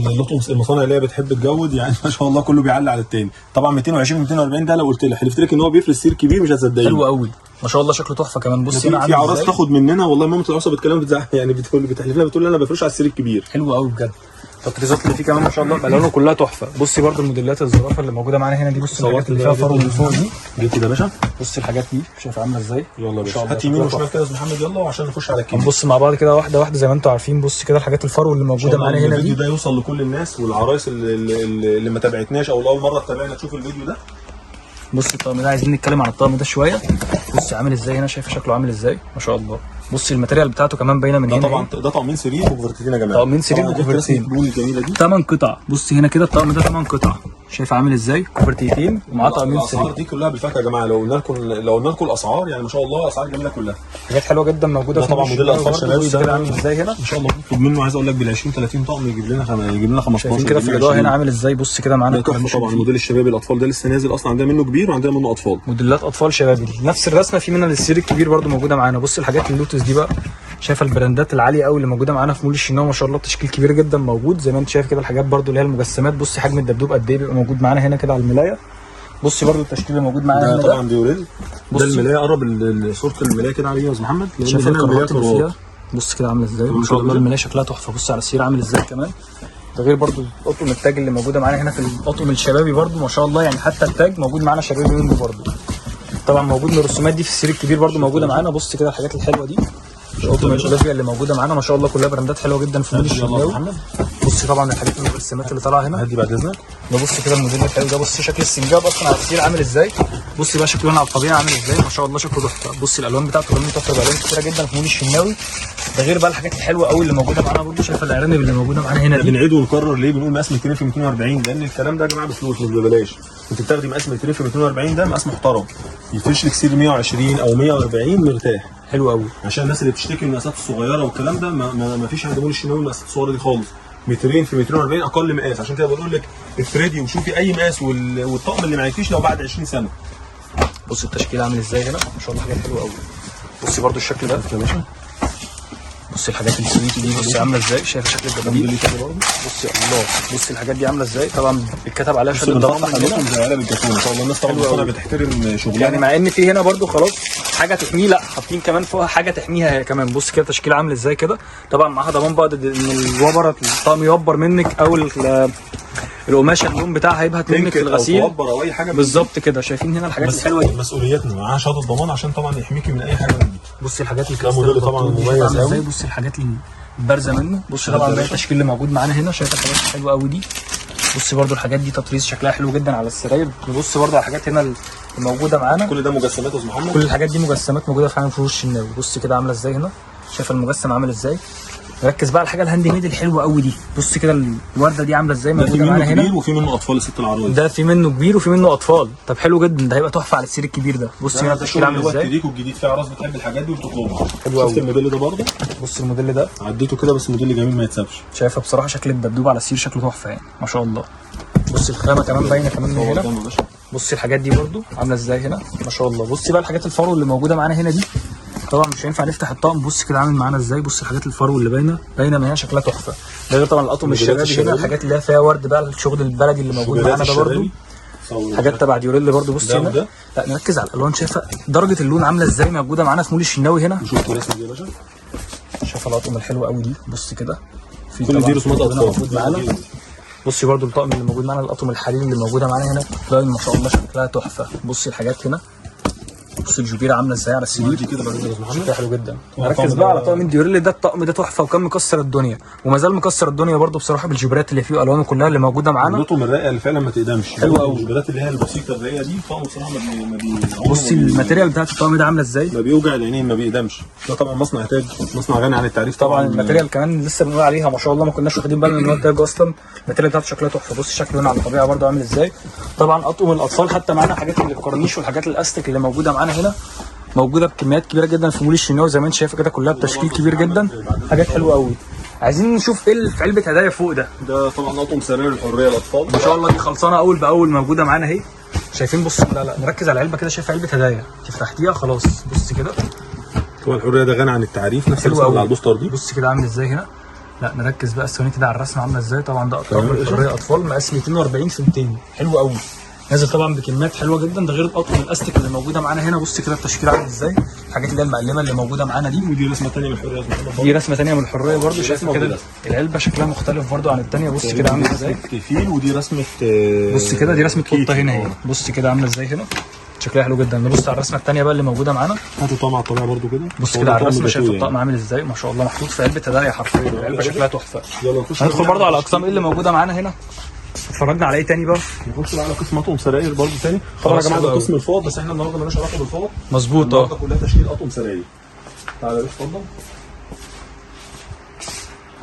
S2: المصانع اللي هي بتحب تجود يعني ما شاء الله كله بيعلي على التاني. طبعا 220 في 240 ده لو قلت لك حلفت لك ان هو بيفرش سرير كبير مش هتصدقني.
S1: حلو قوي ما شاء الله شكله تحفة كمان. بص هنا
S2: في عراس تاخد مننا والله، مامة العروسة بتكلم بتزعق يعني، بتقول بتحلف لنا بتقول انا بفرش على السرير الكبير.
S1: حلو قوي بجد. التطريزات اللي فيه كمان ما شاء الله الوانه كلها تحفة. بصي برده الموديلات الزرافه اللي موجودة معانا هنا دي، بصي الحاجات اللي فيها فرو من فوق دي.
S2: جيت كده يا باشا.
S1: بصي الحاجات دي شايف عامله ازاي.
S2: يلا يا باشا هات يمين وشمال كده يا استاذ محمد، يلا وعشان نخش على الكبير.
S1: هنبص مع بعض كده واحدة واحدة زي ما انتم عارفين. بص كده الحاجات الفرو اللي موجودة معانا هنا دي.
S2: الفيديو ده يوصل لكل الناس والعرايس اللي ما تابعتناش او لاول مرة تتابعنا تشوف الفيديو ده.
S1: بص الطقم ده عايزين نتكلم عن الطقم ده شوية. بص عامل ازاي هنا، شايف شكله عامل ازاي ما شاء الله. بص ال material بتاعته كمان باينة من
S2: ده
S1: هنا.
S2: طبعا ده طقمين سرير وكوفرتين يا جماعة.
S1: طقمين سرير وكوفرتين.
S2: الجميلة دي
S1: 8 قطع. بص هنا كده الطقم ده 8 قطع، شايف عامل ازاي؟ كوفرتيتين ومعاه طقمين سرير.
S2: الاسعار دي كلها بالفاكهه يا جماعة. لو قلنا لكم الاسعار يعني ما شاء الله اسعار جميلة كلها.
S1: حاجات حلوة جدا موجودة
S2: ده
S1: في
S2: طبعا موديل اطفال شبابي
S1: ده عامل ازاي هنا
S2: ما شاء الله. بنطلب منه عايز اقول لك بال 20 30 طقم يجيب لنا يجيب لنا 15.
S1: شايفين كده في الاضاءة هنا عامل ازاي. بص كده معانا
S2: تحفة طبعا الموديل الشبابي الاطفال ده لسه نازل اصلا، عندنا منه كبير وعندنا منه اطفال.
S1: موديلات اطفال شبابي نفس الرسمة، في منها للسرير الكبير برده موجودة معانا. بص الحاجات اللوتس دي بقى، شايفه البراندات العالية قوي اللي موجودة معانا في مول الشناوي ما شاء الله. تشكيل كبير جدا موجود زي ما انت شايف كده. الحاجات برده اللي هي المجسمات، بص حجم الدبدوب قد ايه بيبقى موجود معانا هنا كده على الملايه. بصي برده التشكيل اللي موجود معانا هنا
S2: ده طبعا ديوريل. ده الملايه قرب صوره الملايه كده عليه يا استاذ محمد، لان
S1: شايف
S2: هنا الملايه
S1: الكرات اللي فيها. بص كده عامله ازاي ما شاء الله. الملايه شكلها تحفة. بص على السرير عامل ازاي كمان. ده غير برده اطقم التاج اللي موجودة معانا هنا في الاطقم الشبابي برده ما شاء الله. يعني حتى التاج موجود معانا شبابي منه برده. طبعا موجود من الرسومات دي في السرير الكبير برده موجودة معانا. بص كده الحاجات الحلوة دي، الاطقم الاولافيا اللي موجودة معانا ما شاء الله كلها براندات حلوة جدا في مول الشناوي. بص طبعا الحاجات المجسمات اللي طالعه هنا.
S2: هدي بعد اذنك.
S1: نبص كده الموديل الحلو ده. بص شكل السنجاب اصلا على السرير عامل ازاي. بص بقى شكله هنا على الطبيعة عامل ازاي ما شاء الله، شكله تحفة. بص الالوان بتاعته كمان تحفة، بالوان كتيرة جدا في مول الشناوي. ده غير بقى الحاجات الحلوة قوي اللي موجودة معانا برضو. شايفه الارانب اللي موجودة معانا هنا دي؟
S2: بنعيد ونكرر ليه بنقول مقاس 200 في 240؟ لان الكلام ده يا جماعة بفلوس مش ببلاش. انت بتاخدي مقاس 200 في 240 ده مقاس محترم، يفرش لك سرير 120 او 140 مرتاح.
S1: حلو قوي.
S2: عشان الناس اللي بتشتكي من المقاسات الصغيرة والكلام ده، ما فيش عند مول الشناوي المقاسات الصغيرة دي خالص. مترين في 240 اقل مقاس. عشان كده بقول لك افردي وشوفي اي مقاس، والطقم اللي معاكيش لو بعد 20 سنة.
S1: بص التشكيل عامل ازاي هنا، ما شاء الله حاجات حلوة قوي. بصي برضو الشكل ده
S2: يا باشا،
S1: بصي الحاجات السويتي دي، بصي عامله ازاي، شايفه شكل الدباديب؟ بصي الله، بصي الحاجات دي عامله ازاي. طبعا بيتكتب عليها شهادة ضمان
S2: بنفتح
S1: من هنا.
S2: عليكم زي علب الجاتوه ما شاء الله. الناس طبعا
S1: حلو قوي.
S2: بتحترم شغلها
S1: يعني مع ان في هنا برضو خلاص حاجة تحميه، لا حاطين كمان فوقها حاجة تحميها هي كمان. بص كده التشكيل عامل ازاي كده. طبعا معاها ضمان بقى ضد ان الوبره الطقم يوبر منك، او القماشه اللون بتاعها هيبهت منك في
S2: تنكر او
S1: الغسيل.
S2: توبر او اي حاجة.
S1: بالظبط كده. شايفين هنا الحاجات
S2: بس
S1: الحلوة دي؟
S2: مسؤوليتنا معاها شهادة ضمان عشان طبعا يحميكي من اي حاجة من دي.
S1: بصي الحاجات
S2: ده
S1: الكريستال
S2: موديل طبعا
S1: البطول دي
S2: مميز
S1: عاملة
S2: قوي.
S1: ازاي. بصي الحاجات البارزة منه. بصي طبعا ده التشكيل اللي موجود معانا هنا. شايف الحاجات الحلوة قوي دي؟ بصي برضو الحاجات دي تطريز شكلها حلو جدا على السراير. نبص برضو على الحاجات هنا الموجودة معانا.
S2: كل ده مجسمات يا استاذ محمد.
S1: كل الحاجات دي مجسمات موجودة في عالم فروش الشناوي. بص كده عامله ازاي هنا، شايف المجسم عامل ازاي؟ ركز بقى على الحاجة ال handmade الحلوة قوي دي. بص كده الورده دي عامله ازاي
S2: ده في
S1: موجودة
S2: منه
S1: معانا هنا.
S2: كبير وفي منه اطفال الست العرايس.
S1: ده في منه كبير وفي منه اطفال. طب حلو جدا، ده هيبقى تحفة على السرير الكبير ده. بص هنا
S2: ده
S1: التشكيل
S2: الشغل
S1: عامل
S2: اللي هو
S1: ازاي.
S2: التريكو الجديد، في عراس بتحب الحاجات دي وبتطلبها.
S1: حلو قوي.
S2: شفت الموديل ده برضه؟
S1: بص الموديل ده
S2: عديته كده بس موديل جميل ما يتسابش.
S1: شايفه بصراحة شكل الدبدوب على السرير شكله تحفة يعني ما شاء الله. بص الخامة كمان باينة كمان من هنا.
S2: قدامه يا باشا.
S1: بصي الحاجات دي برضو عامله ازاي هنا ما شاء الله. بصي بقى الحاجات الفرو اللي موجودة معانا هنا دي، طبعا مش هينفع نفتح الطقم. بص كده عامل معانا ازاي. بص الحاجات الفرو اللي باينة باينة من هنا شكلها تحفة. ده غير طبعا الاطقم
S2: الموديلات
S1: الشبابي هنا،
S2: الشبابي.
S1: الحاجات اللي هي فيها ورد بقى، الشغل البلدي اللي موجود
S2: الموديلات
S1: معانا ده برضو.
S2: الشبابي. صور.
S1: حاجات تبع ديوريل برضو. بص
S2: ده
S1: هنا.
S2: وده.
S1: لا نركز على الالوان. شايفه درجه اللون عامله ازاي موجودة معانا في مول الشناوي هنا.
S2: شوف الرسمة دي يا باشا.
S1: شايفه الاطقم الحلوة قوي دي. بص كده في
S2: كل دي
S1: طبعاً
S2: رسومات
S1: هنا
S2: اطفال
S1: موجود معانا. بصي برضو الطقم اللي موجود معانا، الاطقم الحرير اللي موجودة معانا هنا line ما شاء الله شكلها تحفة. بصي الحاجات هنا، بصي الجوبيره عامله ازاي على السرير،
S2: دي كده بعد كده يا أستاذ محمد.
S1: شكلها حلو جدا.
S2: طبعاً
S1: ركز
S2: الطقم
S1: بقى
S2: ده-
S1: على طقم ديوريل ده. الطقم ده تحفة وكان مكسر الدنيا وما زال مكسر الدنيا برضو بصراحة، بالجبرات اللي فيه والوانه كلها اللي موجودة معانا.
S2: نقطة من الرقة اللي فعلا ما تقدمش.
S1: حلو قوي.
S2: الجبلات اللي هي البسيطة الرقيقة دي طقم بصراحة ما بي ما بي عمره
S1: بصي
S2: ما بي-
S1: ال material بتاعت الطقم ده عامله ازاي.
S2: ما بيوجع العينين، ما بيقدمش. ده طبعا مصنع تاج، مصنع غني عن التعريف.
S1: طبعا ال material كمان لسه بنقول عليها ما شاء الله، ما كناش واخدين بالنا ان هو تاج اصلا. ال material بتاعته شكلها تحفة. بص شكله هنا على الطبيعة برضو عامل ازاي. طبعا اطقم الاطفال حتى معانا حاجات اللي الكورنيش والحاجات الاستيك اللي موجودة معانا هنا، موجودة بكميات كبيرة جدا في مول الشناوي زي ما انت شايفه كده، كلها بتشكيل كبير جدا، حاجات حلوة قوي. عايزين نشوف ايه اللي في علبة هدايا فوق ده.
S2: ده طبعا اطقم سراير الحرية الاطفال
S1: ما شاء الله دي خلصانه اول باول موجودة معانا اهي. شايفين؟ بص لا لا نركز على العلبة كده. شايف علبة هدايا تفتحتيها خلاص. بص كده
S2: طبعا الحرية ده غني عن التعريف، نفس
S1: حلو
S2: الرسمة
S1: قوي.
S2: اللي على البوستر دي.
S1: بص كده عامل ازاي هنا. لا نركز بقى الثواني كده على الرسمة عامله ازاي. طبعا ده اطقم
S2: تمام.
S1: الحرية اطفال مقاس 240 في 200، حلو قوي، نازل طبعا بكميات حلوة جدا. ده غير الاطقم الاستيك اللي موجودة معانا هنا. بص كده التشكيل عامل ازاي، الحاجات اللي هي المقلمه اللي موجودة معانا دي.
S2: ودي رسمه ثانية من الحرية يا أستاذ محمد.
S1: دي رسمه ثانية من الحرية برضو.
S2: دي
S1: شايف
S2: رسمة
S1: كده
S2: ودي رسمة.
S1: العلبة شكلها مختلف برضو عن الثانية. بص كده عامل ازاي.
S2: رسمه فيل ودي رسمه
S1: بص كده دي رسمه
S2: كيتي.
S1: قطة هنا اهي. بص كده عامله ازاي هنا، شكلها حلو جدا. نبص على الرسمة الثانية بقى اللي موجودة معانا.
S2: هاتوا طقم على الطبيعة برضو كده.
S1: بص
S2: هو
S1: كده
S2: ده
S1: على
S2: طقم
S1: الرسمة، شايف
S2: جاتوه
S1: الطقم
S2: يعني.
S1: عامل ازاي ما شاء الله، محطوط في علبة هدايا حرفيا. العلبة شكلها تحفة.
S2: يلا نخش
S1: هندخل برضو على اقسام ايه اللي موجودة معانا هنا. اتفرجنا على ايه تاني بقى؟
S2: نخش بقى على قسم اطقم سراير برضو تاني. طبعا يا
S1: خلاص،
S2: جماعة
S1: حلو
S2: ده
S1: قوي.
S2: قسم الفوط، بس احنا النهارده مالناش علاقة بالفوط.
S1: مظبوط
S2: النهارده كلها تشكيل اطقم سراير. تعالى يا باشا اتفضل.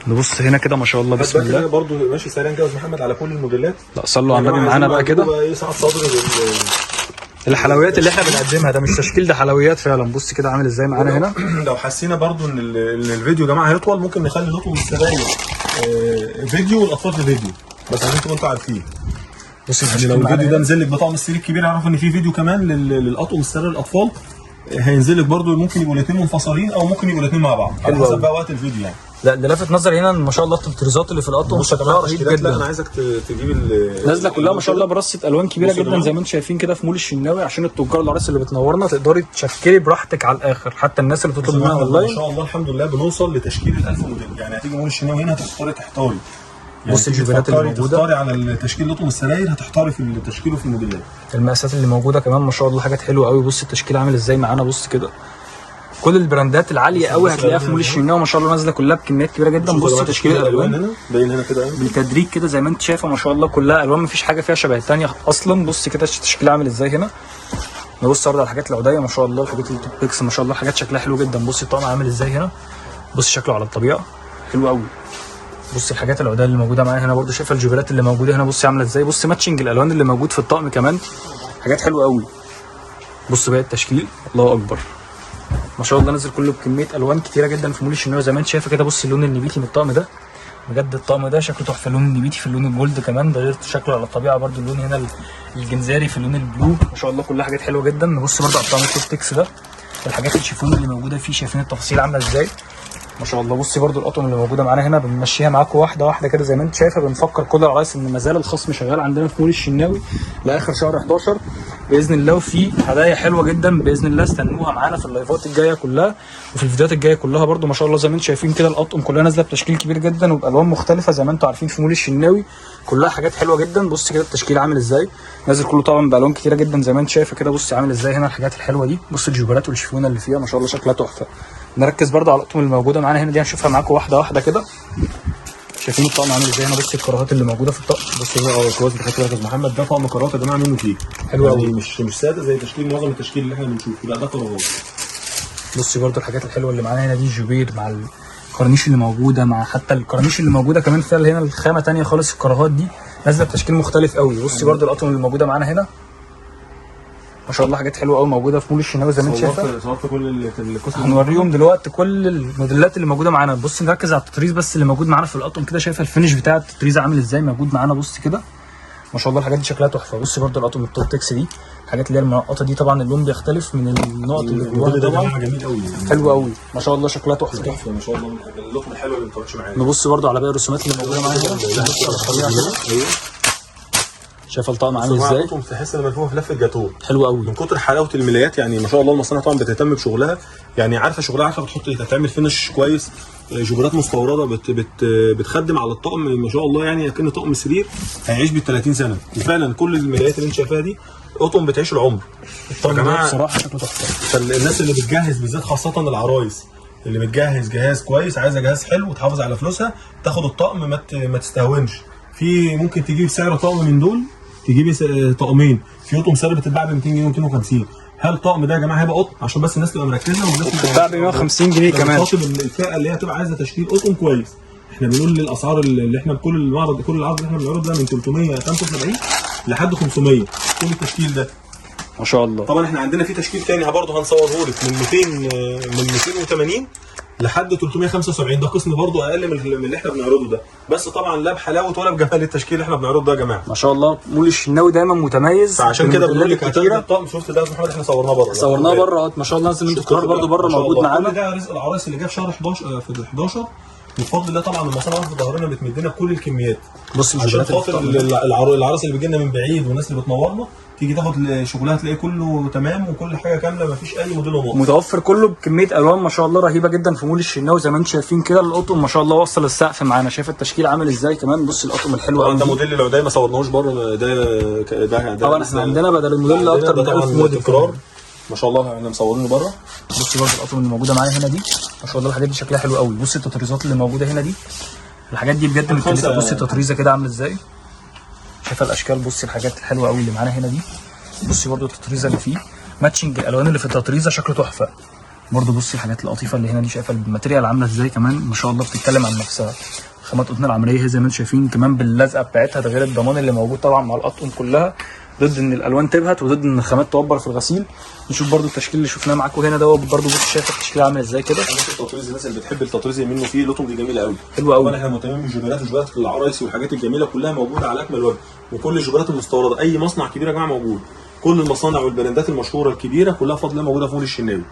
S1: نبص هنا كده ما شاء الله بسم
S2: بس كده
S1: الله.
S2: برضو ماشي سريعا كده يا أستاذ محمد على كل الموديلات.
S1: لا صلوا على النبي معانا بقى كده.
S2: بقى ايه ساعة صدر
S1: الحلويات اللي احنا بنقدمها ده مش تشكيل، ده حلويات فعلا. بص كده عامل ازاي معانا هنا.
S2: لو حسينا برضو ان ان الفيديو يا جماعة هيطول، ممكن نخلي الاطقم السراير فيديو والاطفال في فيديو، بس عشان تبقوا انتوا عارفين.
S1: بص
S2: يعني
S1: التشكيل
S2: لو
S1: معانا
S2: الفيديو ده
S1: هنا.
S2: نزل لك بطقم السرير الكبير، اعرف ان في فيديو كمان للاطقم السراير الاطفال هينزل لك برضو. ممكن يبقوا الاثنين منفصلين او ممكن يبقوا الاثنين مع بعض على
S1: حلو
S2: حسب
S1: أوي.
S2: بقى وقت الفيديو يعني.
S1: لا ده لافت نظري هنا ما شاء الله التطريزات اللي في الاطقم
S2: بص يا
S1: شكلها
S2: جماعة
S1: رهيب
S2: التشكيلات، لا انا
S1: جدا.
S2: عايزك تجيب
S1: نازله كلها ما شاء الله برصه الوان كبيرة
S2: بص يا
S1: جدا
S2: جماعة.
S1: زي ما انتم شايفين كده في مول الشناوي. عشان التجار العراس اللي بتنورنا تقدري تشكلي براحتك على الاخر، حتى الناس اللي بتطلب منها
S2: ما
S1: اونلاين.
S2: شاء الله الحمد لله بنوصل لتشكيل ال 1000 موديل. يعني هتيجي مول الشناوي هنا هتختاري تحتاري. يعني
S1: بص
S2: تيجي
S1: الجبلات اللي موجودة.
S2: تختاري على التشكيل الاطقم السراير، هتحتاري في التشكيل وفي الموديلات.
S1: المقاسات اللي موجودة كمان ما شاء الله حاجات حلوة قوي. بص التشكيل عامل ازاي معانا. بص كده كل البراندات العالية قوي
S2: بص
S1: هتلاقيها في مول الشناوي ما شاء الله، نازله كلها بكميات كبيرة جدا. بص تشكيل الالوان
S2: هنا باين هنا كده أهو.
S1: بالتدريج كده زي ما انت شايفه ما شاء الله كلها الوان، مفيش حاجة فيها شبه الثانية اصلا. بص كده التشكيل عامل ازاي هنا. نبص برضه على الحاجات العوديه ما شاء الله، الحاجات التوب بيكس ما شاء الله حاجات شكلها حلو جدا. بص الطقم عامل ازاي هنا. بص شكله على الطبيعة حلو قوي. بص الحاجات العوديه اللي موجودة معانا هنا برده، شايفه الجبرات اللي موجودة هنا، بص عامله ازاي. بص matching الالوان اللي موجود في الطقم كمان، حاجات حلوة قوي. بص بقى التشكيل، الله اكبر ما شاء الله، نزل كله بكمية الوان كتيرة جدا في مول الشناوي زي ما انت شايفه كده. بص اللون النبيتي من الطقم ده، بجد الطقم ده شكله تحفة. اللون النبيتي في اللون ال gold كمان، ده غير شكله على الطبيعة برده. اللون هنا الجنزاري في اللون ال blue، ما شاء الله كلها حاجات حلوة جدا. نبص برده على الطقم التوب تكس ده، الحاجات الشيفون اللي موجودة فيه، شايفين التفاصيل عامله ازاي ما شاء الله. بصي برده القطن اللي موجودة معانا هنا، بنمشيها معاكم واحدة واحدة كده زي ما انت شايفه. بنفكر كل العرايس ان ما زال الخصم شغال عندنا في مول الشناوي لاخر شهر 11 باذن الله، وفي هدايا حلوة جدا باذن الله، استنوها معانا في اللايفات الجاية كلها وفي الفيديوهات الجاية كلها برده. ما شاء الله زي ما انتم شايفين كده القطن كلها نازله بتشكيل كبير جدا وبالوان مختلفة زي ما انتم عارفين في مول الشناوي، كلها حاجات حلوة جدا. بص كده التشكيل عامل ازاي، نازل كله طبعا بالوان كتيرة جدا زي ما انت شايفه كده. بص عامل ازاي هنا الحاجات الحلوة دي، بص الجوبرات والشيفونه اللي فيها ما شاء الله شكلها تحفة. نركز برده على القطن اللي موجودة معانا هنا دي، هنشوفها معاكم واحدة واحدة كده. شايفين الطقم عامل ازاي هنا، بص الكراهات اللي موجودة في الطقم.
S2: بص هنا كويس بتاعت يا محمد، ده طقم كراهات يا جماعة منه فيه
S1: حلو قوي،
S2: يعني مش ساده زي تشكيل معظم التشكيل اللي احنا بنشوفه، لا ده كراهات.
S1: بصي برده الحاجات الحلوة اللي معانا هنا دي، الجوبير مع الكرانيش اللي موجودة، مع حتى الكرانيش اللي موجودة كمان فيها هنا الخامة ثانية خالص. الكراهات دي نازله بتشكيل مختلف قوي. بصي برده القطن اللي موجودة معانا هنا ما شاء الله، حاجات حلوة قوي موجودة في مول الشناوي زي ما انت شايفه.
S2: صورت كل القسم،
S1: هنوريهم دلوقتي كل الموديلات اللي موجودة معانا. بص نركز على التطريز بس اللي موجود معانا في القطن كده، شايفه ال finish بتاع التطريز عامل ازاي موجود معانا. بص كده ما شاء الله الحاجات دي شكلها تحفة. بص برده القطن التوب تكس دي، الحاجات اللي هي المنقطه دي، طبعا اللون بيختلف من النقط اللي جواها
S2: طبعا جميل قوي،
S1: حلو قوي ما شاء الله شكلها تحفة
S2: تحفة ما شاء الله، اللقمة الحلوة اللي ما بتقعدش معانا.
S1: نبص برده على باقي الرسومات اللي موجودة معانا هنا. بص على الطبيعة كده،
S2: ايوه
S1: شايفه الطقم عامل ازاي،
S2: تحس ان ملفوفه في لفه جاتوه،
S1: حلو قوي
S2: من كتر حلاوة الملايات. يعني ما شاء الله المصانع طبعا بتهتم بشغلها، يعني عارفه شغلها، عارفه بتحط تعمل finish كويس، جبرات مستورده بت بت بتخدم على الطقم ما شاء الله، يعني اكن طقم سرير هيعيش بال 30 سنة. وفعلا كل الملايات اللي انت شايفاها دي قطن بتعيش العمر.
S1: الطقم ده بصراحة شكله تحفة.
S2: فالناس اللي بتجهز بالذات خاصة العرايس اللي بتجهز جهاز كويس، عايزه جهاز حلو وتحافظ على فلوسها، تاخد الطقم ما تستهونش. في ممكن تجيب سعر طقم من دول، تجيبي طقمين، في قطن سعر بتتباع ب 200 جنيه و250. هل الطقم ده يا جماعة هيبقى قطن؟ عشان بس الناس تبقى مركزه والناس
S1: بتتباع ب 150 جنيه كمان.
S2: خاطب الفئة اللي هي هتبقى عايزه تشكيل قطن كويس. احنا بنقول الاسعار اللي احنا بكل المعرض، كل العرض اللي احنا بنعرضه ده من 375 لحد 500 كل التشكيل ده
S1: ما شاء الله.
S2: طبعا احنا عندنا في تشكيل تاني برضه هنصوره لك من 200، من 280 لحد 375. ده قسم برضه اقل من اللي احنا بنعرضه ده، بس طبعا لا بحلاوه ولا بجمال التشكيل اللي احنا بنعرضه ده يا جماعة.
S1: ما شاء الله مول الشناوي دايما متميز،
S2: فعشان كده بنقول لك هتاخد الطقم. شفت ده يا محمد، احنا صورناه بره،
S1: صورناه بره ما شاء الله. نزل انتوا تكرار برضه بره موجود معانا.
S2: كل ده رزق العرايس اللي جه في شهر 11، في 11 بفضل الله. طبعا المصانع في ظهرنا بتمدنا بكل الكميات.
S1: بص
S2: عشان خاطر العرايس اللي بتجي لنا من بعيد والناس اللي بتنورنا تيجي تاخد شغلها تلاقي كله تمام وكل حاجة كاملة، مفيش اي موديل ناقص،
S1: متوفر كله بكمية الوان ما شاء الله رهيبة جدا في مول الشناوي زي ما انتم شايفين كده. القطن ما شاء الله وصل السقف معانا، شايف التشكيل عامل ازاي كمان. بص القطن الحلوة قوي
S2: ده موديل العوديه ما صورناهوش بره، ده
S1: طبعا احنا عندنا بدل الموديل اكتر من 1000 موديل
S2: تكرار ما شاء الله، احنا مصورينه بره.
S1: بصي برضه القطن اللي موجودة معايا هنا دي ما شاء الله الحاجات دي شكلها حلو قوي. بصي التطريزات اللي موجودة هنا دي، الحاجات دي بجد متكلفه. بصي التطريزه كده عامله ازاي، شايفه الاشكال. بصي الحاجات الحلوة قوي اللي معانا هنا دي. بصي برضو التطريزه اللي فيه matching الالوان اللي في التطريزه شكله تحفة. برضو بصي الحاجات اللطيفة اللي هنا دي، شايفه ال material عامله ازاي كمان ما شاء الله، بتتكلم عن نفسها. خامات قطن العملية زي ما انتم شايفين كمان باللزقه بتاعتها، ده غير الضمان اللي موجود طبعا مع القطن كلها، ضد ان الالوان تبهت وضد ان الخامات توبر في الغسيل. نشوف برضو التشكيل اللي شفناه معاكم هنا دوت برضو. بص شايف التشكيل عامل ازاي كده.
S2: التطريز الناس اللي بتحب التطريز منه فيه لطم دي جميلة قوي،
S1: حلو قوي.
S2: طبعا احنا مهتمين بالجبالات وجبالات العرايس والحاجات الجميلة كلها موجودة على اكمل وجه، وكل الجبالات المستورده اي مصنع كبير يا جماعة موجود، كل المصانع والبراندات المشهورة الكبيرة كلها فضل موجودة في مول الشناوي.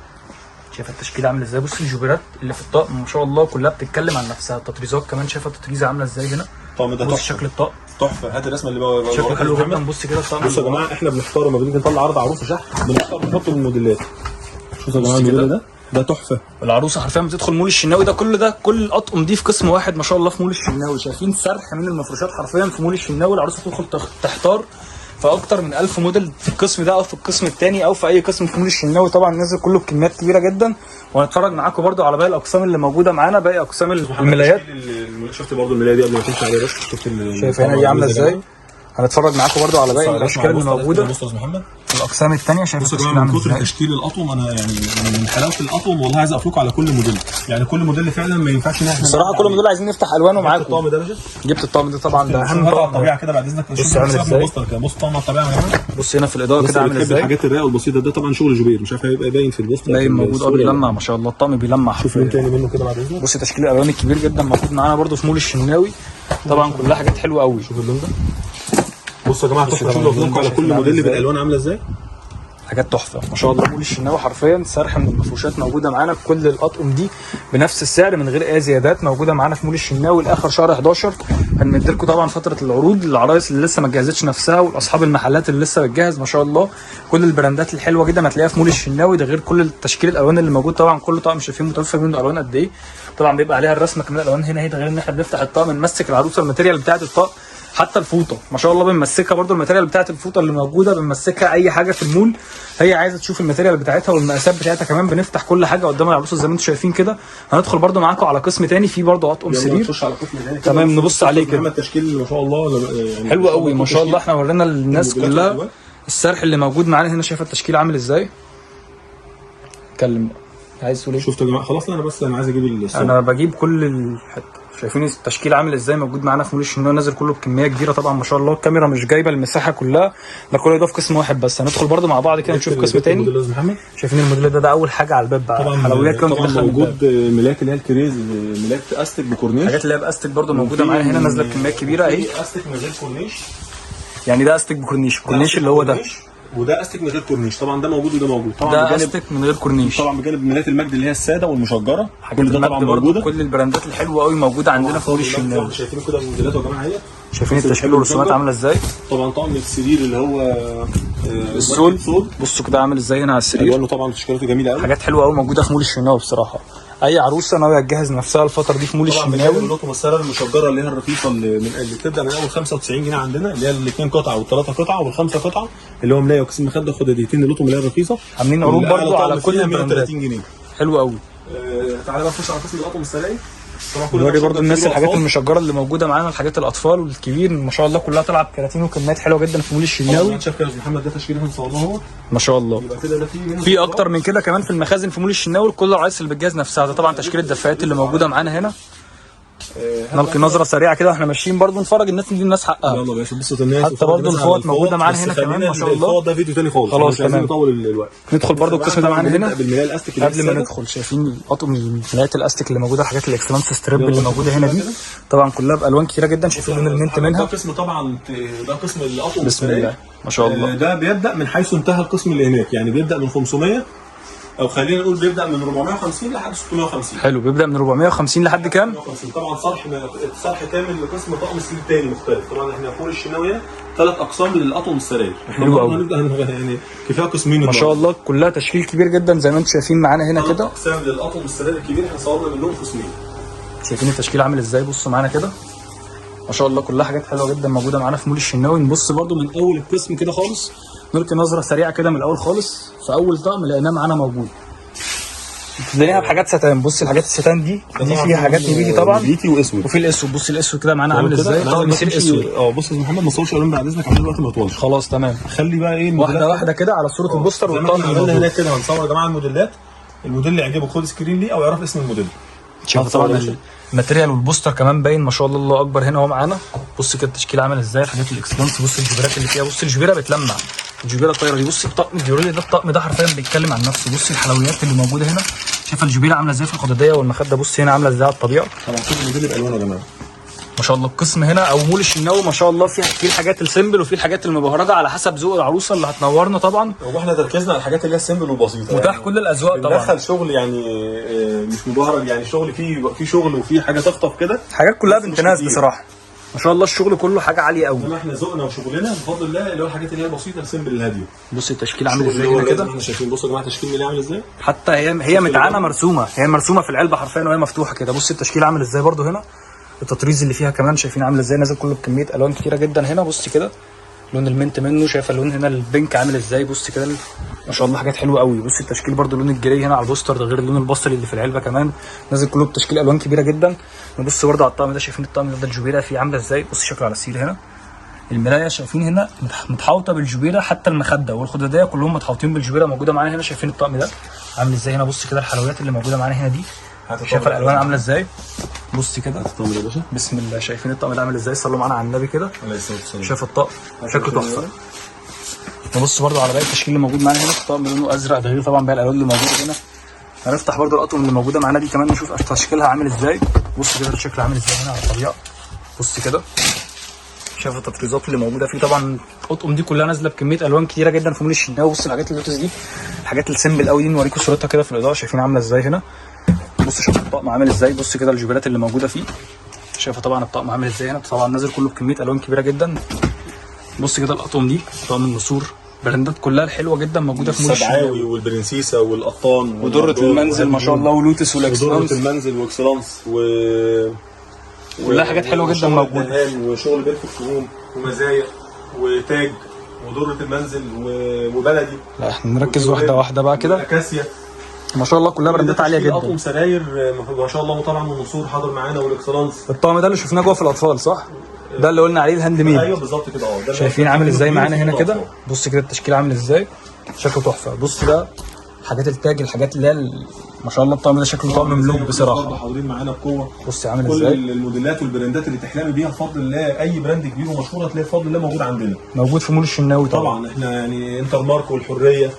S1: شايف التشكيل عامل ازاي. بص الجبرات اللي في الطقم ما شاء الله كلها بتتكلم عن نفسها. التطريزات كمان شايفه التطريزه عامله ازاي هنا.
S2: الطقم ده
S1: بص
S2: تحفة،
S1: شكل الطقم
S2: تحفة. هات الرسمة اللي بقى
S1: شكله حلو جدا. بص كده الطقم.
S2: بصوا يا جماعة احنا بنختار لما بنيجي نطلع عرض عروسه شحن بنختار نحط الموديلات. شوفوا يا جماعة الموديل ده تحفة.
S1: العروسة حرفيا بتدخل مول الشناوي ده كل ده، كل الاطقم دي في قسم واحد ما شاء الله في مول الشناوي. شايفين سرح من المفروشات حرفيا في مول الشناوي. العروسة تدخل تحتار في اكتر من 1000 موديل في القسم ده او في القسم الثاني او في اي قسم في مول الشناوي. طبعا نزل كله بكميات كبيرة جدا. وهنتفرج معاكم برده على باقي الاقسام اللي موجودة معانا، باقي اقسام الملايات.
S2: شفت برده الملايه دي قبل ما تمشي عليها، بس شفت
S1: شايف هنا دي عامله ازاي. هنتفرج معاكم برده على باقي الاشكال اللي موجودة
S2: بص يا محمد
S1: في الاقسام الثانية. شايف
S2: بصوا يا جماعة من كتر تشكيل الاطقم انا يعني من حلاوة الاطقم والله عايز اقف لكم على كل موديل. يعني كل موديل فعلا ما ينفعش ان احنا
S1: بصراحة كل موديل عايزين نفتح الوانه معاكم.
S2: الطقم ده يا باشا،
S1: جبت الطقم ده طبعا، ده اهم
S2: طقم
S1: طقم.
S2: الطبيعة كده بعد اذنك.
S1: بص عامل ازاي.
S2: البوستر كده، بص طقم على الطبيعة يا جماعة.
S1: بص هنا في الاضاءة
S2: بس
S1: كده عامل
S2: بتحب
S1: ازاي.
S2: الحاجات الرايقه والبسيطه. ده طبعا شغل جوبير، مش عارف هيبقى باين في البوستر
S1: باين
S2: في
S1: موجود،
S2: الصورة.
S1: بيلمع ما شاء الله، الطقم بيلمع
S2: شوف لون
S1: حرفيا.
S2: تاني منه كده بعد اذنك.
S1: بص تشكيل الالوان الكبير جدا موجود معانا برده في مول الشناوي، طبعا كلها حاجات حلوة قوي.
S2: شوف اللون ده. بصوا يا جماعة
S1: بص
S2: تحفة،
S1: طبعاً
S2: شوف لو
S1: اللون
S2: فضلكم
S1: ده
S2: على كل
S1: شايفين عامل
S2: موديل
S1: ازاي.
S2: بالالوان عامله ازاي.
S1: حاجات تحفة ما شاء الله. مول الشناوي حرفيا سرح من المفروشات موجودة معانا، كل الاطقم دي بنفس السعر من غير اي زيادات، موجودة معانا في مول الشناوي لاخر شهر 11. هنمد لكم طبعا فترة العروض للعرايس اللي لسه ما جهزتش نفسها والاصحاب المحلات اللي لسه بتجهز. ما شاء الله كل البراندات الحلوة جدا هتلاقيها في مول الشناوي، ده غير كل التشكيل الالوان اللي موجود. طبعا كل طقم شايفين متوفر منه الوان قد ايه، طبعا بيبقى عليها الرسمة كمان الالوان هنا اهي. ده غير ان احنا بنفتح الطقم نمسك العروسة ال material بتاعه الطقم، حتى الفوطه ما شاء الله بنمسكها برده، ال material بتاعه الفوطه اللي موجودة بنمسكها. اي حاجة في المول هي عايزه تشوف ال material بتاعتها والمقاسات بتاعتها كمان، بنفتح كل حاجة قدام العروسة زي ما انتم شايفين كده. هندخل برده معاكم على قسم تاني فيه برده اطقم
S2: يلا
S1: سرير.
S2: نخش على قسم تاني كده.
S1: تمام، نبص عليه كده.
S2: محمد تشكيل ما شاء الله يعني
S1: حلو قوي ما شاء الله. احنا ورينا للناس
S2: الموديلات
S1: كلها
S2: والألوان.
S1: السرح اللي موجود معانا هنا، شايفه التشكيل عامل ازاي. اتكلم بقى، عايز تقول ايه؟
S2: شفتوا يا جماعة؟ خلاص لا، انا بس انا عايز اجيب الصور.
S1: انا بجيب كل الحتة. شايفين التشكيل عامل ازاي موجود معانا في مول الشناوي، نازل كله بكمية كبيرة طبعا ما شاء الله. الكاميرا مش جايبه المساحة كلها، ده كل ده في قسم واحد بس. هندخل برده مع بعض كده نشوف قسم
S2: جبت
S1: تاني.
S2: الموديل يا محمد.
S1: شايفين الموديل ده، ده اول حاجة على الباب بقى،
S2: طبعا
S1: حلويات كده
S2: طبعا
S1: بتدخل من الباب.
S2: موجود ملاك اللي هي الكريز، ملاك استك بكورنيش،
S1: الحاجات اللي هي باستك برده موجودة
S2: وفي
S1: معانا هنا، نازله بكميات كبيرة اهي.
S2: في استك من غير كورنيش،
S1: يعني ده استك بكورنيش، الكورنيش اللي هو ده،
S2: وده استك من غير كورنيش. طبعا ده موجود وده موجود طبعا.
S1: ده
S2: بجانب
S1: استك من غير كورنيش.
S2: طبعا بجانب ملايات المجد اللي هي السادة والمشجره،
S1: حاجات
S2: كل ده طبعا
S1: المجد برضه،
S2: موجودة.
S1: كل البراندات الحلوة قوي موجودة عندنا في مول الشناوي.
S2: شايفين كده الموديلات يا جماعة اهي.
S1: شايفين
S2: بس
S1: التشكيل
S2: بتحب
S1: والرسومات
S2: المشجر.
S1: عامله ازاي.
S2: طبعا طقم السرير اللي هو
S1: السول
S2: سود،
S1: بصوا كده عامل ازاي هنا على السرير.
S2: الوانه طبعا تشكيلاته جميلة قوي.
S1: حاجات حلوة قوي موجودة في مول الشناوي بصراحة. اي عروسه ناوية تجهز نفسها الفترة دي في مول
S2: طبعا بجانب
S1: الشناوي.
S2: اللطم السارة المشجره اللي هي الرخيصة اللي بتبدا من اول 95 جنيه عندنا، اللي هي الاثنين قطعه والثلاثة قطعه والخمسة قطعه، اللي هو ملايه وكيس مخده خداديتين اللطم اللي هي الرخيصة.
S1: عاملين عروض
S2: والأعلى
S1: برضو على
S2: طقم
S1: كل
S2: فيها
S1: البراندات.
S2: 130 جنيه.
S1: حلو قوي.
S2: تعالى بقى نخش على قسم الاطقم السراير. طبعا كل ده
S1: نوري برضو
S2: مشجر
S1: الناس
S2: كبير
S1: الحاجات
S2: وأطفال.
S1: المشجره اللي موجودة معانا، الحاجات الاطفال والكبير ما شاء الله كلها طالعه بكراتين وكميات حلوة جدا في مول
S2: طبعا
S1: الشناوي
S2: شايف كده يا أستاذ محمد، ده تشكيل احنا صورناه اهو.
S1: ما شاء الله.
S2: يبقى كده ده في منه
S1: في اكتر من كده كمان في المخازن في مول الشناوي، كل العرايس اللي بتجهز نفسها. ده طبعا تشكيل الدفايات اللي موجودة معانا هنا. نلقي نظره سريعة كده واحنا ماشيين برضو نفرج الناس دي، الناس حقها.
S2: يلا يا باشا بصوا الناس
S1: حتى
S2: وفرج
S1: برضو
S2: الناس على
S1: الفوط موجودة معانا
S2: بس
S1: هنا كمان
S2: خلينا
S1: ما شاء الله.
S2: الفوط ده فيديو تاني خالص،
S1: خلاص
S2: مش عايزين
S1: تمام.
S2: نطول الوقت.
S1: ندخل برضو القسم ده معانا هنا
S2: نبدا بالملايه الاستك اللي هي
S1: قبل ما
S2: السادة.
S1: ندخل. شايفين الاطقم الملايات الاستيك اللي موجودة، الحاجات ال excellence strip اللي
S2: يلا
S1: موجودة هنا دي
S2: كده.
S1: طبعا كلها بالوان كتيرة جدا. شايفين لون ال mint
S2: ده
S1: منها.
S2: قسم طبعا، ده قسم الاطقم
S1: بسم
S2: السراير.
S1: الله ما شاء الله.
S2: ده بيبدا من حيث انتهى القسم اللي هناك، يعني بيبدا من 500 او خلينا نقول بيبدا من 450 لحد 650.
S1: حلو، بيبدا من 450 لحد كام؟
S2: 650 طبعا. صرح كامل لقسم طقم سرير تاني مختلف. طبعا احنا فوق الشناويه ثلاث اقسام للاطقم السراير. احنا
S1: حلو قوي.
S2: هنبدا يعني كفاية قسمين.
S1: ما شاء الله كلها تشكيل كبير جدا زي ما انتم شايفين معانا هنا
S2: ثلاث
S1: كده.
S2: اقسام للاطقم السراير الكبير، احنا صورنا منهم قسمين.
S1: شايفين التشكيل عامل ازاي؟ بصوا معانا كده ما شاء الله كلها حاجات حلوة جدا موجودة معانا في مول الشناوي. نبص برضو من اول القسم كده خالص، نلقي نظره سريعة كده من الاول خالص. في اول طقم لقيناه معانا موجود، ابتدينا بحاجات ستان. بص الحاجات الستان دي فيها حاجات نبيتي طبعا،
S2: نبيتي واسود.
S1: وفي الاسود. بص الاسود كده معانا عامل ازاي، طقم سرير اسود.
S2: بص يا محمد ما تصورش الوان بعد اذنك عشان الوقت ما يطولش.
S1: خلاص تمام،
S2: خلي بقى ايه الموديلات
S1: واحدة واحدة كده على صوره البوستر
S2: زي ما
S1: والطقم
S2: احنا عملنا
S1: اللي موجود.
S2: هناك كده. هنصور يا جماعة الموديلات، الموديل اللي يعجبك خد screen ليه او يعرف اسم الموديل.
S1: شايف طبعا ال material والبوستر كمان باين ما شاء الله، الله اكبر هنا اهو معانا. بص كده التشكيل عامل ازاي، الحاجات ال excellence. بص الجبيرات اللي فيها، بص الجبيرة بتلمع، الجبيرة الطايره دي. بص الطقم الفيوريلي ده، الطقم ده حرفيا بيتكلم عن نفسه. بص الحلويات اللي موجودة هنا، شايف الجبيرة عامله ازاي في الخداديه والمخده. بص هنا عامله ازاي على الطبيعة.
S2: طبعا كل موديل بالوانه يا جماعة
S1: ما شاء الله. القسم هنا او مول الشناوي ما شاء الله في الحاجات ال simple وفي الحاجات المبهرجه على حسب ذوق العروسة اللي هتنورنا طبعا.
S2: هو احنا تركيزنا على الحاجات اللي هي ال simple والبسيطه.
S1: متاح
S2: يعني
S1: كل الاذواق طبعا.
S2: بندخل شغل يعني مش مبهرج، يعني شغل فيه شغل وفيه حاجة تخطف كده،
S1: حاجات كلها
S2: بس
S1: بنت
S2: مش
S1: ناس
S2: كتير.
S1: بصراحة ما شاء الله الشغل كله حاجة عالية قوي.
S2: انما احنا ذوقنا وشغلنا بفضل الله اللي هو الحاجات اللي هي البسيطة ال simple الهادية.
S1: بص التشكيل عامل
S2: الشغل
S1: ازاي
S2: اللي هو
S1: هنا
S2: لازم
S1: كده،
S2: احنا شايفين. بصوا يا جماعة تشكيل ميلي عامل ازاي.
S1: حتى هي متعانه مرسومه، هي مرسومه في العلبة حرفيا وهي مفتوحة كده. بص التشكيل عامل ازاي برضو هنا، التطريز اللي فيها كمان شايفين عامل ازاي، نازل كله بكمية الوان كتيرة جدا هنا. بص كده لون ال mint منه، شايفه اللون هنا ال pink عامل ازاي. بص كده ما شاء الله حاجات حلوة قوي. بص التشكيل برضو لون ال gray هنا على البوستر ده غير اللون البصلي اللي في العلبة كمان، نازل كله بتشكيل الوان كبيرة جدا. نبص برضو على الطقم ده، شايفين الطقم ده الجبيرة فيه عامله ازاي. بص شكله على السرير هنا، المراية شايفين هنا متحوطه بالجبيره، حتى المخدة والخداديه كلهم متحوطين بالجبيره موجودة معانا هنا. شايفين الطقم ده عامل ازاي هنا. بص كده الحلويات اللي موجودة معانا هنا دي شايف الالوان عامله ازاي؟ بص كده
S2: الطقم يا باشا.
S1: بسم الله، شايفين الطقم ده عامل ازاي؟ صلوا معانا على النبي كده.
S2: عليه الصلاة والسلام.
S1: شايف الطقم شكله تحفة. نبص برده على باقي التشكيل اللي موجود معانا هنا. الطقم لونه ازرق، ده غير طبعا باقي الالوان اللي موجودة هنا. هنفتح برده الاطقم اللي موجودة معانا دي كمان، نشوف تشكيلها عامل ازاي. بص كده الشكل عامل ازاي هنا على الطبيعة. بص كده شايف التطريزات اللي موجودة فيه. طبعا الاطقم دي كلها نازله بكمية الوان كتيرة جدا في مول الشناوي. بص الحاجات اللوتس دي، الحاجات ال simple قوي دي، نوريكم صورتها كده في الاضاءة. شايفين عامله ازاي هنا؟ بص شوف الطقم عامل ازاي. بص كده الجبالات اللي موجودة فيه. شايفه طبعا الطقم عامل ازاي هنا. طبعا نازل كله بكمية الوان كبيرة جدا. بص كده الاطقم دي، طقم النسور، براندات كلها الحلوة جدا موجودة في مول
S2: السبعاوي
S1: الشناوي.
S2: والبرنسيسه والقطان
S1: ودره المنزل ما شاء الله، ولوتس
S2: ودرة
S1: والاكسلانس،
S2: المنزل واكسلانس
S1: كلها حاجات حلوة جدا
S2: وشغل
S1: موجودة.
S2: الدهان وشغل Perfect Home ومزايا وتاج ودرة المنزل وبلدي.
S1: لا احنا نركز واحدة واحدة بقى كده.
S2: اكاسيا
S1: ما شاء الله كلها براندات عالية جدا.
S2: اطقم سراير ما شاء الله، طبعا والنسور حاضر معانا والاكسلانس.
S1: الطقم ده اللي شفناه جوه في الاطفال صح؟ ده اللي قلنا عليه ال handmade.
S2: ايوه بالظبط كده. ده اللي
S1: شايفين عامل ازاي معانا هنا كده؟
S2: الأطفال.
S1: بص كده التشكيل عامل ازاي، شكله تحفة. بص ده حاجات التاج، الحاجات اللي هي ما شاء الله الطقم ده شكله طقم ملوك
S2: برضه
S1: بصراحة.
S2: حاضرين معانا بقوة.
S1: بص عامل
S2: كل
S1: ازاي
S2: الموديلات والبراندات اللي تحلمي بيها بفضل الله، اي brand كبير ومشهور هتلاقي بفضل الله موجود عندنا.
S1: موجود في مول الشناوي طبعا.
S2: طبعا احنا يعني انتر مارك والحرية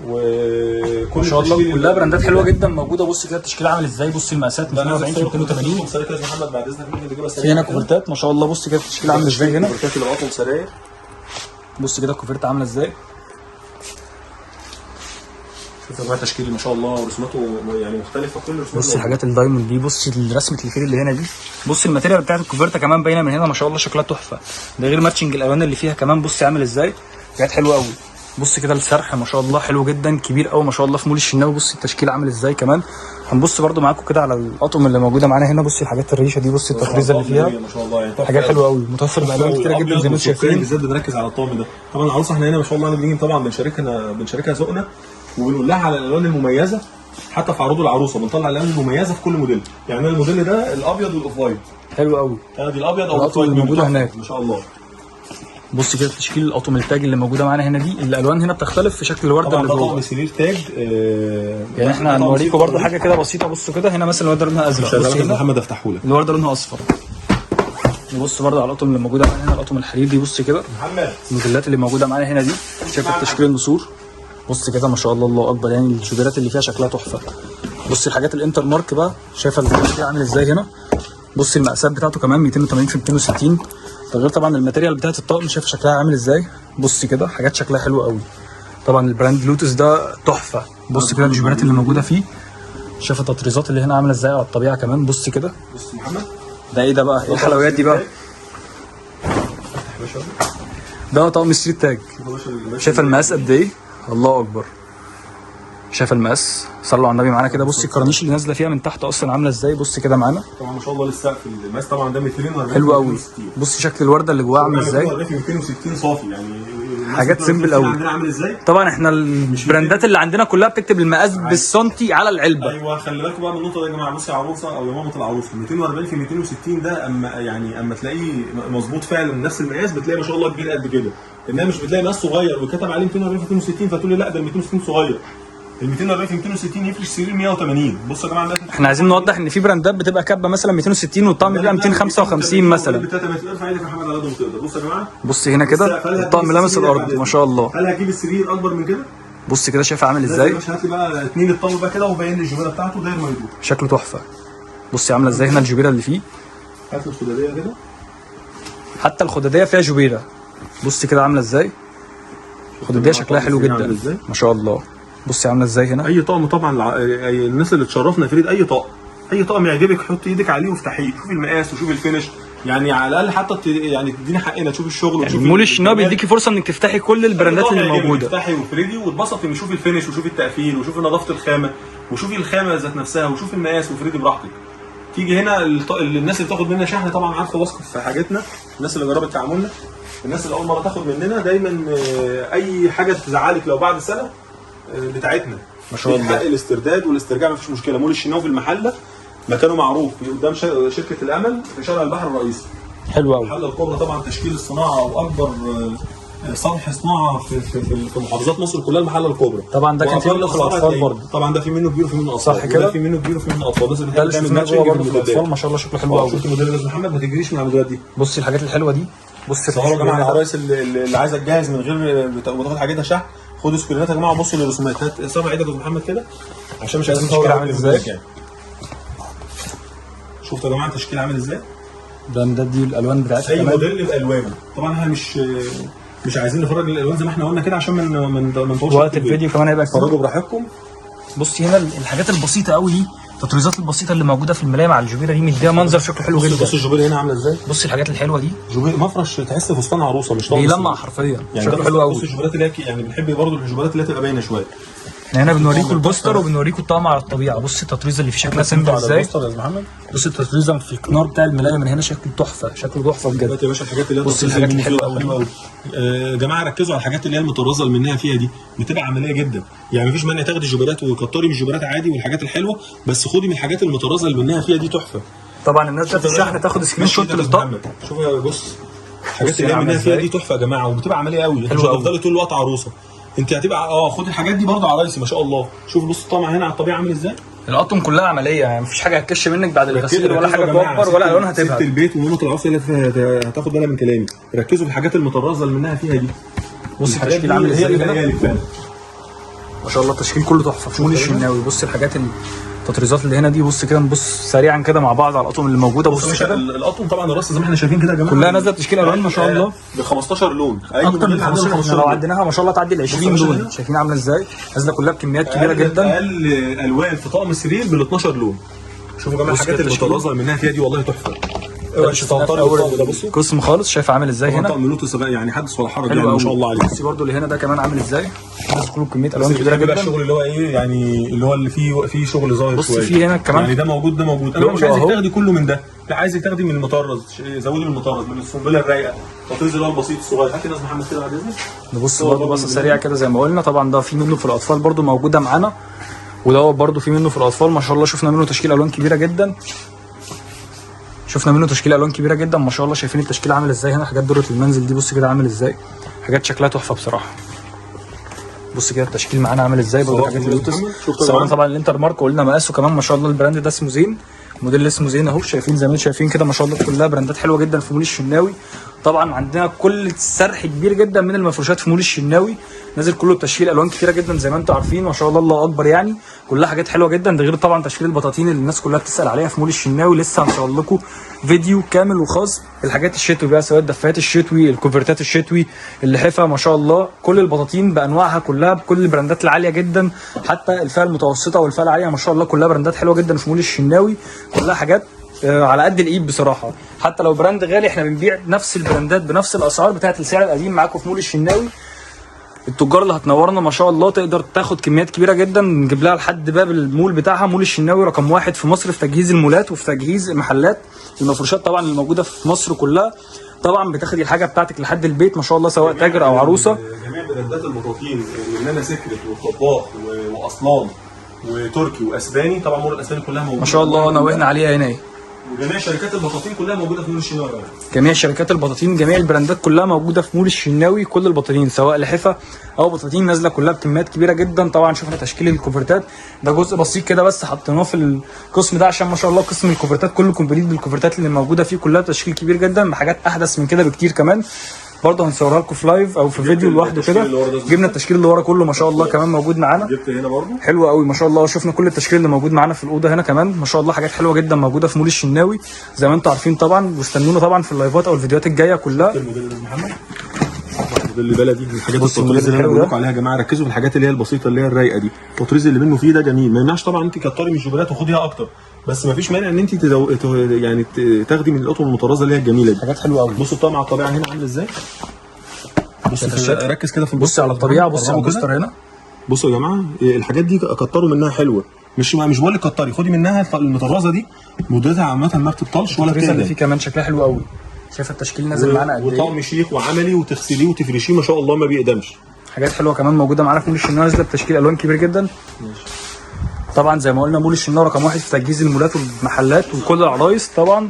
S2: وكل
S1: ما شاء الله
S2: التشكيل
S1: كلها براندات حلوة جدا موجودة. بص كده التشكيل عامل ازاي. بص المقاسات
S2: ده
S1: 240 في 280.
S2: سراير كده يا محمد بعد اذنك ممكن تجيبها
S1: في هنا كوفرتات ما شاء الله. بص كده التشكيل عامل ازاي هنا.
S2: كوفرتات اللي بقطم سراير.
S1: بص كده الكوفرت عامله ازاي.
S2: شوف يا جماعة تشكيل ما شاء الله ورسوماته يعني مختلفة، كل رسوماته.
S1: بص الحاجات ال diamond دي، بص رسمه الفيل اللي هنا دي، بص ال material بتاعت الكوفرتا كمان باينة من هنا ما شاء الله شكلها تحفة. ده غير matching الالوان اللي فيها كمان. بص عامل ازاي، حاجات حلوة قوي. بص كده السرح ما شاء الله حلو جدا، كبير قوي ما شاء الله في مول الشناوي. بص التشكيل عامل ازاي كمان. هنبص برده معاكم كده على الاطقم اللي موجودة معانا هنا. بص الحاجات الريشة دي، بص التطريزه اللي فيها،
S2: ما شاء الله يعني تحفة.
S1: حاجات حلوة قوي، متوفر بالوان كتيرة جدا زي ما انتم شايفين.
S2: بالذات بنركز على الطقم ده. طبعا العروسة احنا هنا ما شاء الله بنيجي طبعا بنشاركها ذوقنا وبنقول لها على الالوان المميزة. حتى في عروض العروسة بنطلع الالوان المميزة في كل موديل. يعني أنا الموديل ده الابيض وال off white.
S1: حلو قوي.
S2: ادي الابيض او
S1: الأطقم
S2: ال off white
S1: اللي موجودة
S2: تحفة.
S1: هناك.
S2: ما شاء الله.
S1: بص كده تشكيل الاطقم التاج اللي موجودة معانا هنا دي، الالوان هنا بتختلف في شكل الورده
S2: طبعا
S1: اللي
S2: ده
S1: جوه.
S2: طقم سرير تاج.
S1: يعني احنا هنوريكم برضو حاجة كده بسيطة. بصوا كده هنا مثلا الورده لونها ازرق، بص هنا
S2: محمد افتحه لك
S1: الورده لونها اصفر. نبص برضو على الاطقم اللي موجودة معانا هنا، الاطقم الحرير دي. بص كده
S2: محمد
S1: الموديلات اللي موجودة معانا هنا دي، شايف التشكيل النسور. بص كده ما شاء الله الله اكبر، يعني الشجيرات اللي فيها شكلها تحفة. بص الحاجات الانتر مارك بقى، شايفه التشكيل عامل ازاي هنا. بص المقاسات بتاعته كمان 280 في 260، ده غير طبعا ال material بتاعت الطقم، شايف شكلها عامل ازاي. بص كده حاجات شكلها حلو قوي. طبعا ال brand لوتس ده تحفة. بص كده الجبرات اللي موجودة فيه، شايف التطريزات اللي هنا عامله ازاي على الطبيعة كمان. بص كده
S2: بص محمد
S1: ده ايه ده بقى؟ ايه الحلويات دي بقى؟ ده طقم سرير تاج. شايف المقاس قد ايه؟ الله اكبر. شايف المقاس؟ صلوا على النبي معانا كده. بص الكرانيش اللي نازله فيها من تحت اصلا عامله ازاي. بص كده معانا
S2: طبعا ما شاء الله للسقف المقاس طبعا ده 240
S1: حلو قوي. بص شكل الورده اللي جواها عامل ازاي.
S2: 260 صافي يعني
S1: حاجات simple قوي.
S2: عندنا عامل ازاي.
S1: طبعا احنا البراندات اللي عندنا كلها بتكتب المقاس بالسنتي على العلبة.
S2: ايوه خلي بالكم بقى من النقطة دي يا جماعة. بصي يا عروسه او يا مامه العروسة، 240 في 260 ده اما يعني اما تلاقيه مظبوط فعلا نفس المقاس بتلاقي ما شاء الله كبير قد كده. انما مش بتلاقي مقاس صغير وكتب عليه 240 في 260 فتقول لي لا ده 260 صغير. ال 240 في 260 يفرش سرير 180. بصوا يا جماعة
S1: احنا عايزين نوضح ان في براندات بتبقى كاتبه مثلا 260 والطقم بيبقى 255 مثلا.
S2: ب 3 ارفع ايدك يا محمد على قد ما تقدر. بصوا يا جماعة
S1: بص هنا كده الطقم لامس الارض ما شاء الله.
S2: هل هتجيب السرير اكبر من كده؟
S1: بص كده شايف عامل ازاي؟
S2: هات لي بقى اثنين الطقم بقى كده وبين لي الجبيرة بتاعته داير ما يدور.
S1: شكله تحفة. بصي عامله ازاي هنا الجبيرة اللي فيه.
S2: هات لي الخداديه كده.
S1: حتى الخداديه فيها جبيرة. بص كده عامله ازاي؟ الخداديه شكلها حلو جدا ما شاء الله. بصي عامله ازاي هنا.
S2: اي طقم طبعا الناس اللي تشرفنا فريد، اي طقم، اي طقم يعجبك حط ايدك عليه وافتحيه، شوفي المقاس وشوفي ال finish، يعني على الاقل حتى يعني تدينا حقنا تشوفي الشغل.
S1: يعني مول الشناوي بيديكي فرصة انك تفتحي كل البراندات اللي موجودة.
S2: تفتحي وفريدي وتبسطي، وشوفي ال finish وشوفي التقفيل وشوفي نظافة الخامة وشوفي الخامة ذات نفسها وشوفي المقاس وفريدي براحتك. تيجي هنا الناس اللي بتاخد مننا شحن طبعا عارفه واثقة في حاجتنا، الناس اللي جربت تعاملنا، الناس اللي اول مرة تاخد مننا دايما اي حاجة تزعلك لو بعد سنة بتاعتنا
S1: ما شاء الله.
S2: حق الاسترداد والاسترجاع مفيش مشكلة. مول الشناوي في المحلة مكانه معروف قدام شركة الامل في شارع البحر الرئيسي.
S1: حلو قوي.
S2: المحلة الكبرى طبعا تشكيل الصناعة واكبر صرح صناعة في في في, في محافظات مصر كلها، المحلة الكبرى.
S1: طبعا ده كان في
S2: وأقل
S1: منه في
S2: أسعار
S1: الاطفال
S2: هتلاقيه.
S1: برضه.
S2: طبعا ده في منه كبير وفي منه اطفال،
S1: صح كده؟
S2: وده في منه كبير وفي منه اطفال، بس
S1: ده اللي شفناه جوه برضه في الاطفال، ما شاء الله شكله حلو قوي.
S2: شفت الموديل ده يا أستاذ محمد؟ ما تجريش من على الموديلات دي.
S1: بصي الحاجات الحلوة دي، بصي
S2: صوروا يا جماعة العرايس اللي عايزه تجهز من غير وتاخد حاجتها شحن، خدوا سكرينات يا جماعة وبصوا للرسومات. هات صابع ايدك يا أستاذ محمد كده عشان مش عايزين
S1: التشكيل
S2: نصور
S1: عامل ازاي؟
S2: يعني. شفتوا يا جماعة التشكيل عامل ازاي؟
S1: ده دي الالوان بتاعتها
S2: اي
S1: كمان.
S2: موديل بالوانه. طبعا احنا مش عايزين نفرج الالوان زي ما احنا قلنا كده عشان ما نطولش
S1: وقت
S2: في
S1: الفيديو كمان هيبقى كتير.
S2: اتفرجوا براحتكم.
S1: بصي هنا الحاجات البسيطة قوي دي، التطريزات البسيطة اللي موجودة في الملايه مع الجبيرة دي مديها منظر شكله حلو جدا.
S2: بص الجوبير هنا عامله ازاي؟
S1: بصي الحاجات الحلوة دي،
S2: جوبير مفرش تحس فستان عروسه مش طقم
S1: بيلمع
S2: سرير.
S1: حرفيا،
S2: يعني
S1: شكله
S2: ده
S1: حلو قوي.
S2: بص الجوبيرات اللي هي يعني بنحب برضه الجوبيرات اللي هي تبقى باينة شوية.
S1: احنا هنا بنوريكم البوستر وبنوريكم الطقم على الطبيعة. بصي التطريزه اللي في شكلها simple
S2: على
S1: ازاي.
S2: البوستر يا أستاذ محمد.
S1: بصي التطريزه في الكنار بتاع الملايه من هنا، شكله تحفة، شكله تحفة بجد.
S2: دلوقتي يا باشا الحاجات اللي هي
S1: بص
S2: التطريز
S1: الحاجات
S2: اللي
S1: الحلوة
S2: فيها
S1: أوي.
S2: حلوة قوي. يا جماعة ركزوا على الحاجات اللي هي المطرزه اللي منها فيها دي، بتبقى عملية جدا. يعني مفيش مانع تاخدي الجوبيرات وكتري من الجوبيرات عادي والحاجات الحلوة، بس خدي من الحاجات المطرزه اللي منها فيها دي تحفة.
S1: طبعا الناس بتاعت الشحن تاخد screenshot للطقم.
S2: شوف يا بص الحاجات
S1: بص
S2: اللي هي
S1: عاملة
S2: منها فيها
S1: إزاي.
S2: دي تحفة يا جماعة، وبتبقى عملية قوي. انت
S1: حلوة
S2: مش
S1: أوي.
S2: هتفضلي طول الوقت عروسه، انت هتبقى خدي الحاجات دي برضه عرايسي ما شاء الله. شوف بص الطقم هنا على الطبيعة عامل ازاي.
S1: القطن كلها عملية، يعني مفيش حاجة هتكش منك بعد الغسيل ولا
S2: ركزوا
S1: حاجة
S2: يا جماعة،
S1: توفر ولا الوانها
S2: ست
S1: هتبهت.
S2: البيت ومامة العروسة اللي هتاخد بالها من كلامي، ركزوا في الحاجات المطرزه اللي منها فيها دي.
S1: بص
S2: الحاجات
S1: التشكيل
S2: دي
S1: عامل
S2: هي
S1: ازاي
S2: اللي
S1: هنا.
S2: باقية لك فعلا.
S1: ما شاء الله التشكيل كله تحفة في مول الشناوي. بص الحاجات التطريزات اللي هنا دي، بص كده نبص سريعا كده مع بعض على القطن اللي موجودة.
S2: بص
S1: بص
S2: يا باشا
S1: كده
S2: القطن طبعا الراس زي ما احنا شايفين كده يا جماعة
S1: كلها نازله بتشكيل الوان ما شاء الله،
S2: ب 15 لون، أي
S1: اكتر من
S2: موديل عندنا
S1: 15. احنا لو
S2: لون.
S1: عديناها ما شاء الله تعدي ال 20
S2: بص يا باشا
S1: لون.
S2: هنا.
S1: شايفين عامله ازاي؟ نازله كلها بكميات كبيرة جدا.
S2: اقل الوان في طقم السرير بال 12 لون. شوفوا يا جماعة
S1: بص
S2: الحاجات
S1: كده التشكيل.
S2: المطرزه اللي منها فيها دي والله تحفة.
S1: ده
S2: اوعي
S1: شفناه في
S2: تستهتري
S1: اول
S2: بالطقم ده. بصوا
S1: قسم خالص، شايف عامل ازاي
S2: طبعا
S1: هنا؟
S2: طقم لوتس بقى، يعني حدث ولا حرج
S1: حلو
S2: يعني ما
S1: قوي.
S2: شاء الله عليه.
S1: بصي برده اللي هنا ده كمان عامل ازاي؟ نازل كله بكمية الوان
S2: بس
S1: كبيرة
S2: بيحب بقى
S1: جدا.
S2: الشغل اللي هو ايه يعني، اللي هو اللي فيه شغل ظاهر
S1: بص
S2: شوية.
S1: في هنا كمان
S2: يعني ده موجود ده موجود. انا
S1: لؤلؤ
S2: مش عايزك
S1: أهو.
S2: تاخدي كله من ده، لا عايزك تاخدي من المطرز، زودي من المطرز، من السنبله الرايقه، التطريز اللي هو البسيط الصغير. هاتي ناس محمد كده بعد اذنك.
S1: نبص
S2: هو
S1: برضه
S2: برضه
S1: بصة
S2: من
S1: سريعة كده زي ما قلنا. طبعا ده في منه في الاطفال برضه موجودة معانا، وده برضه في منه في الاطفال ما شاء الله. شفنا منه تشكيل الوان كبيرة جدا، شفنا منه تشكيل الوان كبيرة جدا ما شاء الله. شايفين التشكيل عامل ازاي هنا؟ حاجات دورة المنزل دي بص كده عامل ازاي، حاجات شكلها تحفة بصراحة. بص كده التشكيل معانا عامل ازاي برضه،
S2: صورت
S1: حاجات
S2: من
S1: اللوتس.
S2: محمد؟ شفت يا
S1: صورنا
S2: جماعة؟
S1: طبعا الانتر مارك وقلنا مقاسه كمان ما شاء الله. ال brand ده اسمه زين، موديل اسمه زين اهو. شايفين زي ما انتم شايفين كده ما شاء الله، كلها براندات حلوة جدا في مول الشناوي. طبعا عندنا كل سرح كبير جدا من المفروشات في مول الشناوي، نازل كله بتشكيل الوان كتيرة جدا زي ما انتم عارفين ما شاء الله، الله اكبر يعني، كلها حاجات حلوة جدا. ده غير طبعا تشكيل البطاطين اللي الناس كلها بتسال عليها في مول الشناوي. لسه هنصور لكم فيديو كامل وخاص بالحاجات الشتوي بقى، سواء الدفايات الشتوي، الكوفرتات الشتوي، اللحفه ما شاء الله، كل البطاطين بانواعها كلها بكل البراندات العالية جدا، حتى الفئة المتوسطة والفئة العالية ما شاء الله، كلها براندات حلوة جدا في مول الشناوي. كلها حاجات على قد الايد بصراحة. حتى لو brand غالي احنا بنبيع نفس البراندات بنفس الاسعار بتاعه السعر القديم معاكم في مول الشناوي. التجار اللي هتنورنا ما شاء الله تقدر تاخد كميات كبيرة جدا، نجيب لها لحد باب المول بتاعها. مول الشناوي رقم 1 في مصر في تجهيز المولات وفي تجهيز محلات المفروشات طبعا اللي موجودة في مصر كلها. طبعا بتاخدي الحاجة بتاعتك لحد البيت ما شاء الله، سواء تاجر او عروسه.
S2: جميع براندات البطاطين اللي انا سكرت والطباخ واصلان وتركي واسباني، طبعا مول الاسباني كلها موجودة
S1: ما شاء الله نوهنا عليها هنا ايه.
S2: وجميع شركات البطاطين كلها موجودة في مول الشناوي يا جماعة.
S1: جميع شركات البطاطين، جميع البراندات كلها موجودة في مول الشناوي. كل البطاطين سواء لحفه او بطاطين نازله كلها بكميات كبيرة جدا. طبعا شفنا تشكيل الكوفرتات، ده جزء بسيط كده بس حطيناه في القسم ده عشان ما شاء الله قسم الكوفرتات كله complete بالكوفرتات اللي موجودة فيه كلها، تشكيل كبير جدا بحاجات احدث من كده بكتير كمان. برضه هنصورها لكم في live او في فيديو لوحده
S2: التشكيل
S1: كده.
S2: اللي ورا ده.
S1: جبنا التشكيل اللي ورا كله ما شاء الله كمان موجود معانا،
S2: جبت هنا برضو
S1: حلو قوي ما شاء الله. شفنا كل التشكيل اللي موجود معانا في الاوضة هنا كمان ما شاء الله، حاجات حلوة جدا موجودة في مول الشناوي زي ما انتم عارفين طبعا. واستنونا طبعا في اللايفات او الفيديوهات الجاية كلها.
S2: الموديل ده يا محمد، موديل بلدي من الحاجات
S1: بص
S2: التطريز
S1: الموديل
S2: اللي انا
S1: الحلو
S2: بقول
S1: ده.
S2: لكم عليها يا جماعة. ركزوا في الحاجات اللي هي البسيطة اللي هي الرايقه دي. التطريز اللي منه فيه ده جميل، ما يمنعش طبعا انت كتري من الجوبرات وخديها اكتر، بس ما فيش مانع ان انت يعني تاخدي من القطن المطرزه اللي هي الجميلة دي.
S1: حاجات حلوة قوي.
S2: بصوا الطقم على الطبيعة هنا عامل ازاي. بص
S1: شايف الشكل؟
S2: ركز كده في
S1: بص على الطبيعة، بص على
S2: قربوا كده.
S1: البوستر هنا.
S2: بصوا يا جماعة الحاجات دي كتروا منها حلوة، مش بقول لك كتري، خدي منها المطرزه دي مدتها عامة ما بتبطلش ولا
S1: التطريزه اللي
S2: بتقدم
S1: فيه كمان شكلها حلو قوي. شايف التشكيل نازل معانا قد ايه،
S2: وطقم شيك وعملي وتغسليه وتفرشيه ما شاء الله ما بيقدمش.
S1: حاجات حلوة كمان موجودة معانا في مول الشناوي، نازله بتشكيل الوان كبير جدا. طبعا زي ما قلنا مول الشناوي رقم 1 في تجهيز المولات والمحلات وكل العرايس. طبعا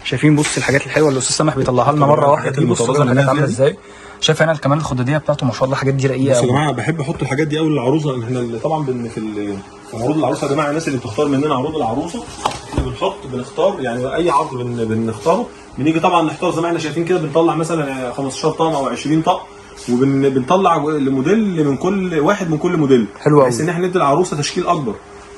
S1: شايفين بص الحاجات الحلوة اللي الاستاذ سامح بيطلعها لنا مرة واحدة
S2: الحاجات
S1: دي. بص
S2: المطرزة
S1: الحاجات
S2: اللي
S1: عامله
S2: نازلة دي.
S1: ازاي. شايف هنا كمان الخداديه بتاعته ما شاء الله، الحاجات دي رقيقه
S2: بصوا يا
S1: قوي.
S2: جماعة، بحب احط الحاجات دي قوي للعروسه. احنا اللي طبعا في عروض العروسة يا جماعة، الناس اللي بتختار مننا عروض العروسة، احنا بنختار يعني اي عرض بنختاره، بنيجي طبعا نختار زي ما احنا شايفين كده، بنطلع مثلا 15 طقم او 20 طقم، وبنطلع موديل من كل واحد، من كل موديل،
S1: حلو قوي.
S2: بحيث ان احنا ندي العروسة تشكيل اكبر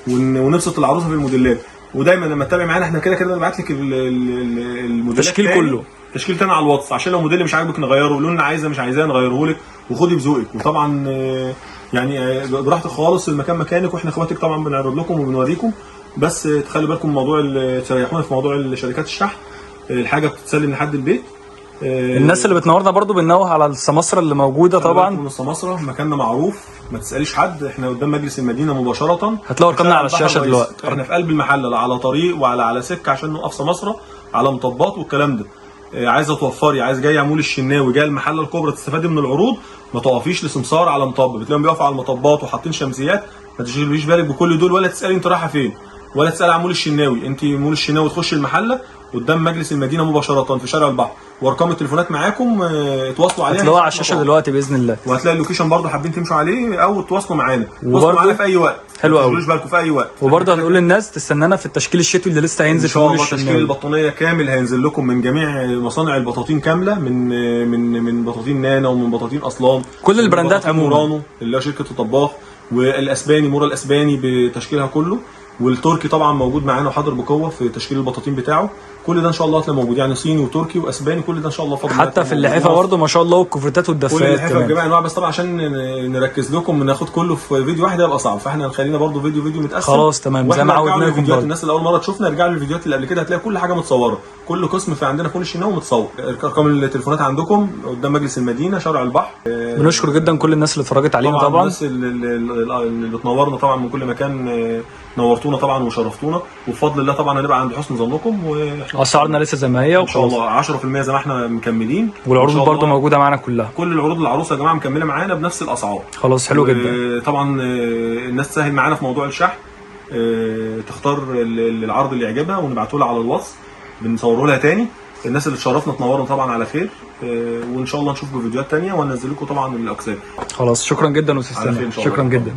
S2: ونبسط العروسة في الموديلات. ودايما لما تتابع معانا احنا كده كده بنبعت لك الموديلات
S1: تشكيل
S2: تاني.
S1: كله.
S2: تشكيل تاني على الواتس، عشان لو موديل مش عاجبك نغيره، لون عايزه مش عايزاه نغيره لك، وخدي بذوقك. وطبعا يعني براحتك خالص، المكان مكانك، واحنا اخواتك طبعا بنعرض لكم وبنوريكم. بس تخلي بالكم من موضوع تريحونا في موضوع شركات الشحن، الحاجة بتتسلم لحد البيت.
S1: الناس اللي بتنورنا برضو بننوه على السماسره اللي موجودة
S2: طبعا
S1: طبعا.
S2: من السماسره، مكاننا معروف، ما تساليش حد، احنا قدام مجلس المدينة مباشرة.
S1: هتلاقوا ارقامنا على
S2: البحر
S1: الشاشة
S2: الرئيسي.
S1: دلوقتي.
S2: احنا في قلب المحلة، لا على طريق ولا على سكة عشان نوقف سماسره على مطبات والكلام ده. عايزه توفري، عايز جاية مول الشناوي، جاية المحلة الكبرى تستفادي من العروض، ما تقفيش لسمسار على مطب، بتلاقيهم بيقفوا على المطبات وحاطين شمسيات. ما تشغليش بالك بكل دول، ولا تسالي انت رايحة فين، ولا تسالي عن مول الشناوي. انت مول الشناوي تخش المحلة قدام مجلس المدينة مباشرة في شارع البحر، وارقام التليفونات معاكم، اتواصلوا عليها،
S1: هتلاقوها على الشاشة دلوقتي باذن الله.
S2: وهتلاقي ال location برضه حابين تمشوا عليه او تواصلوا معانا،
S1: وبرضه
S2: تواصلوا معانا في اي وقت،
S1: حلو
S2: ما
S1: قوي.
S2: تشغلوش بالكم في اي وقت.
S1: وبرضه هنقول للناس تستنانا في التشكيل الشتوي اللي لسه
S2: ان
S1: هينزل في
S2: شاء
S1: مول
S2: الله تشكيل
S1: الشناوي.
S2: البطانيه كامل هينزل لكم من جميع مصانع البطاطين كاملة، من بطاطين نانا ومن بطاطين اصلان،
S1: كل البراندات
S2: بطاطين
S1: عموما.
S2: مورانو اللي هو شركة الطباخ، والاسباني مورا الاسباني بتشكيلها كله، والتركي طبعا موجود معانا وحاضر بقوة في تشكيل البطاطين بتاعه. كل ده ان شاء الله هتلاقي موجود، يعني صيني وتركي واسباني، كل ده ان شاء الله فضل الله
S1: حتى في
S2: هتلاقي
S1: اللحافه
S2: موجود.
S1: برضه ما شاء الله، والكوفرتات
S2: كل
S1: والدفايات
S2: اللحافه
S1: كمان.
S2: بجميع انواع، بس طبعا عشان نركز لكم ناخد كله في فيديو واحد هيبقى صعب، فاحنا هنخلينا برضو فيديو فيديو متقسم.
S1: خلاص تمام، زي
S2: واحنا
S1: ما
S2: ارجعوا
S1: عودناكم
S2: للفيديوهات،
S1: برضه.
S2: الناس اللي اول مرة تشوفنا ارجعوا للفيديوهات اللي قبل كده، هتلاقي كل حاجة متصورة، كل قسم في عندنا كل شيء متصور. ارقام التليفونات عندكم قدام مجلس المدينة شارع البحر.
S1: بنشكر جدا كل الناس اللي اتفرجت علينا
S2: طبعا
S1: طبعا.
S2: الناس اللي بتنورنا طبعا من كل مكان، نورتونا طبعا وشرفتونا، وبفضل الله طبعا هنبقى عند حسن ظنكم. واحنا
S1: اسعارنا لسه زي ما هي
S2: ان شاء
S1: وخلاص.
S2: الله 10% زي ما احنا مكملين، إن
S1: والعروض
S2: شاء
S1: برضه
S2: الله
S1: موجودة معانا كلها.
S2: كل العروض العروسة يا جماعة مكملة معانا بنفس الاسعار.
S1: خلاص حلو جدا.
S2: طبعا الناس تسهل معانا في موضوع الشحن، تختار العرض اللي يعجبها ونبعته لها على الواتس، بنصوره لها تاني. الناس اللي تشرفنا تنورنا طبعا على خير، وان شاء الله نشوفكم في فيديوهات تانية، وهننزل لكم طبعا الاقسام.
S1: خلاص شكرا جدا استاذ
S2: على خير
S1: سامح،
S2: إن شاء الله.
S1: شكرا جدا.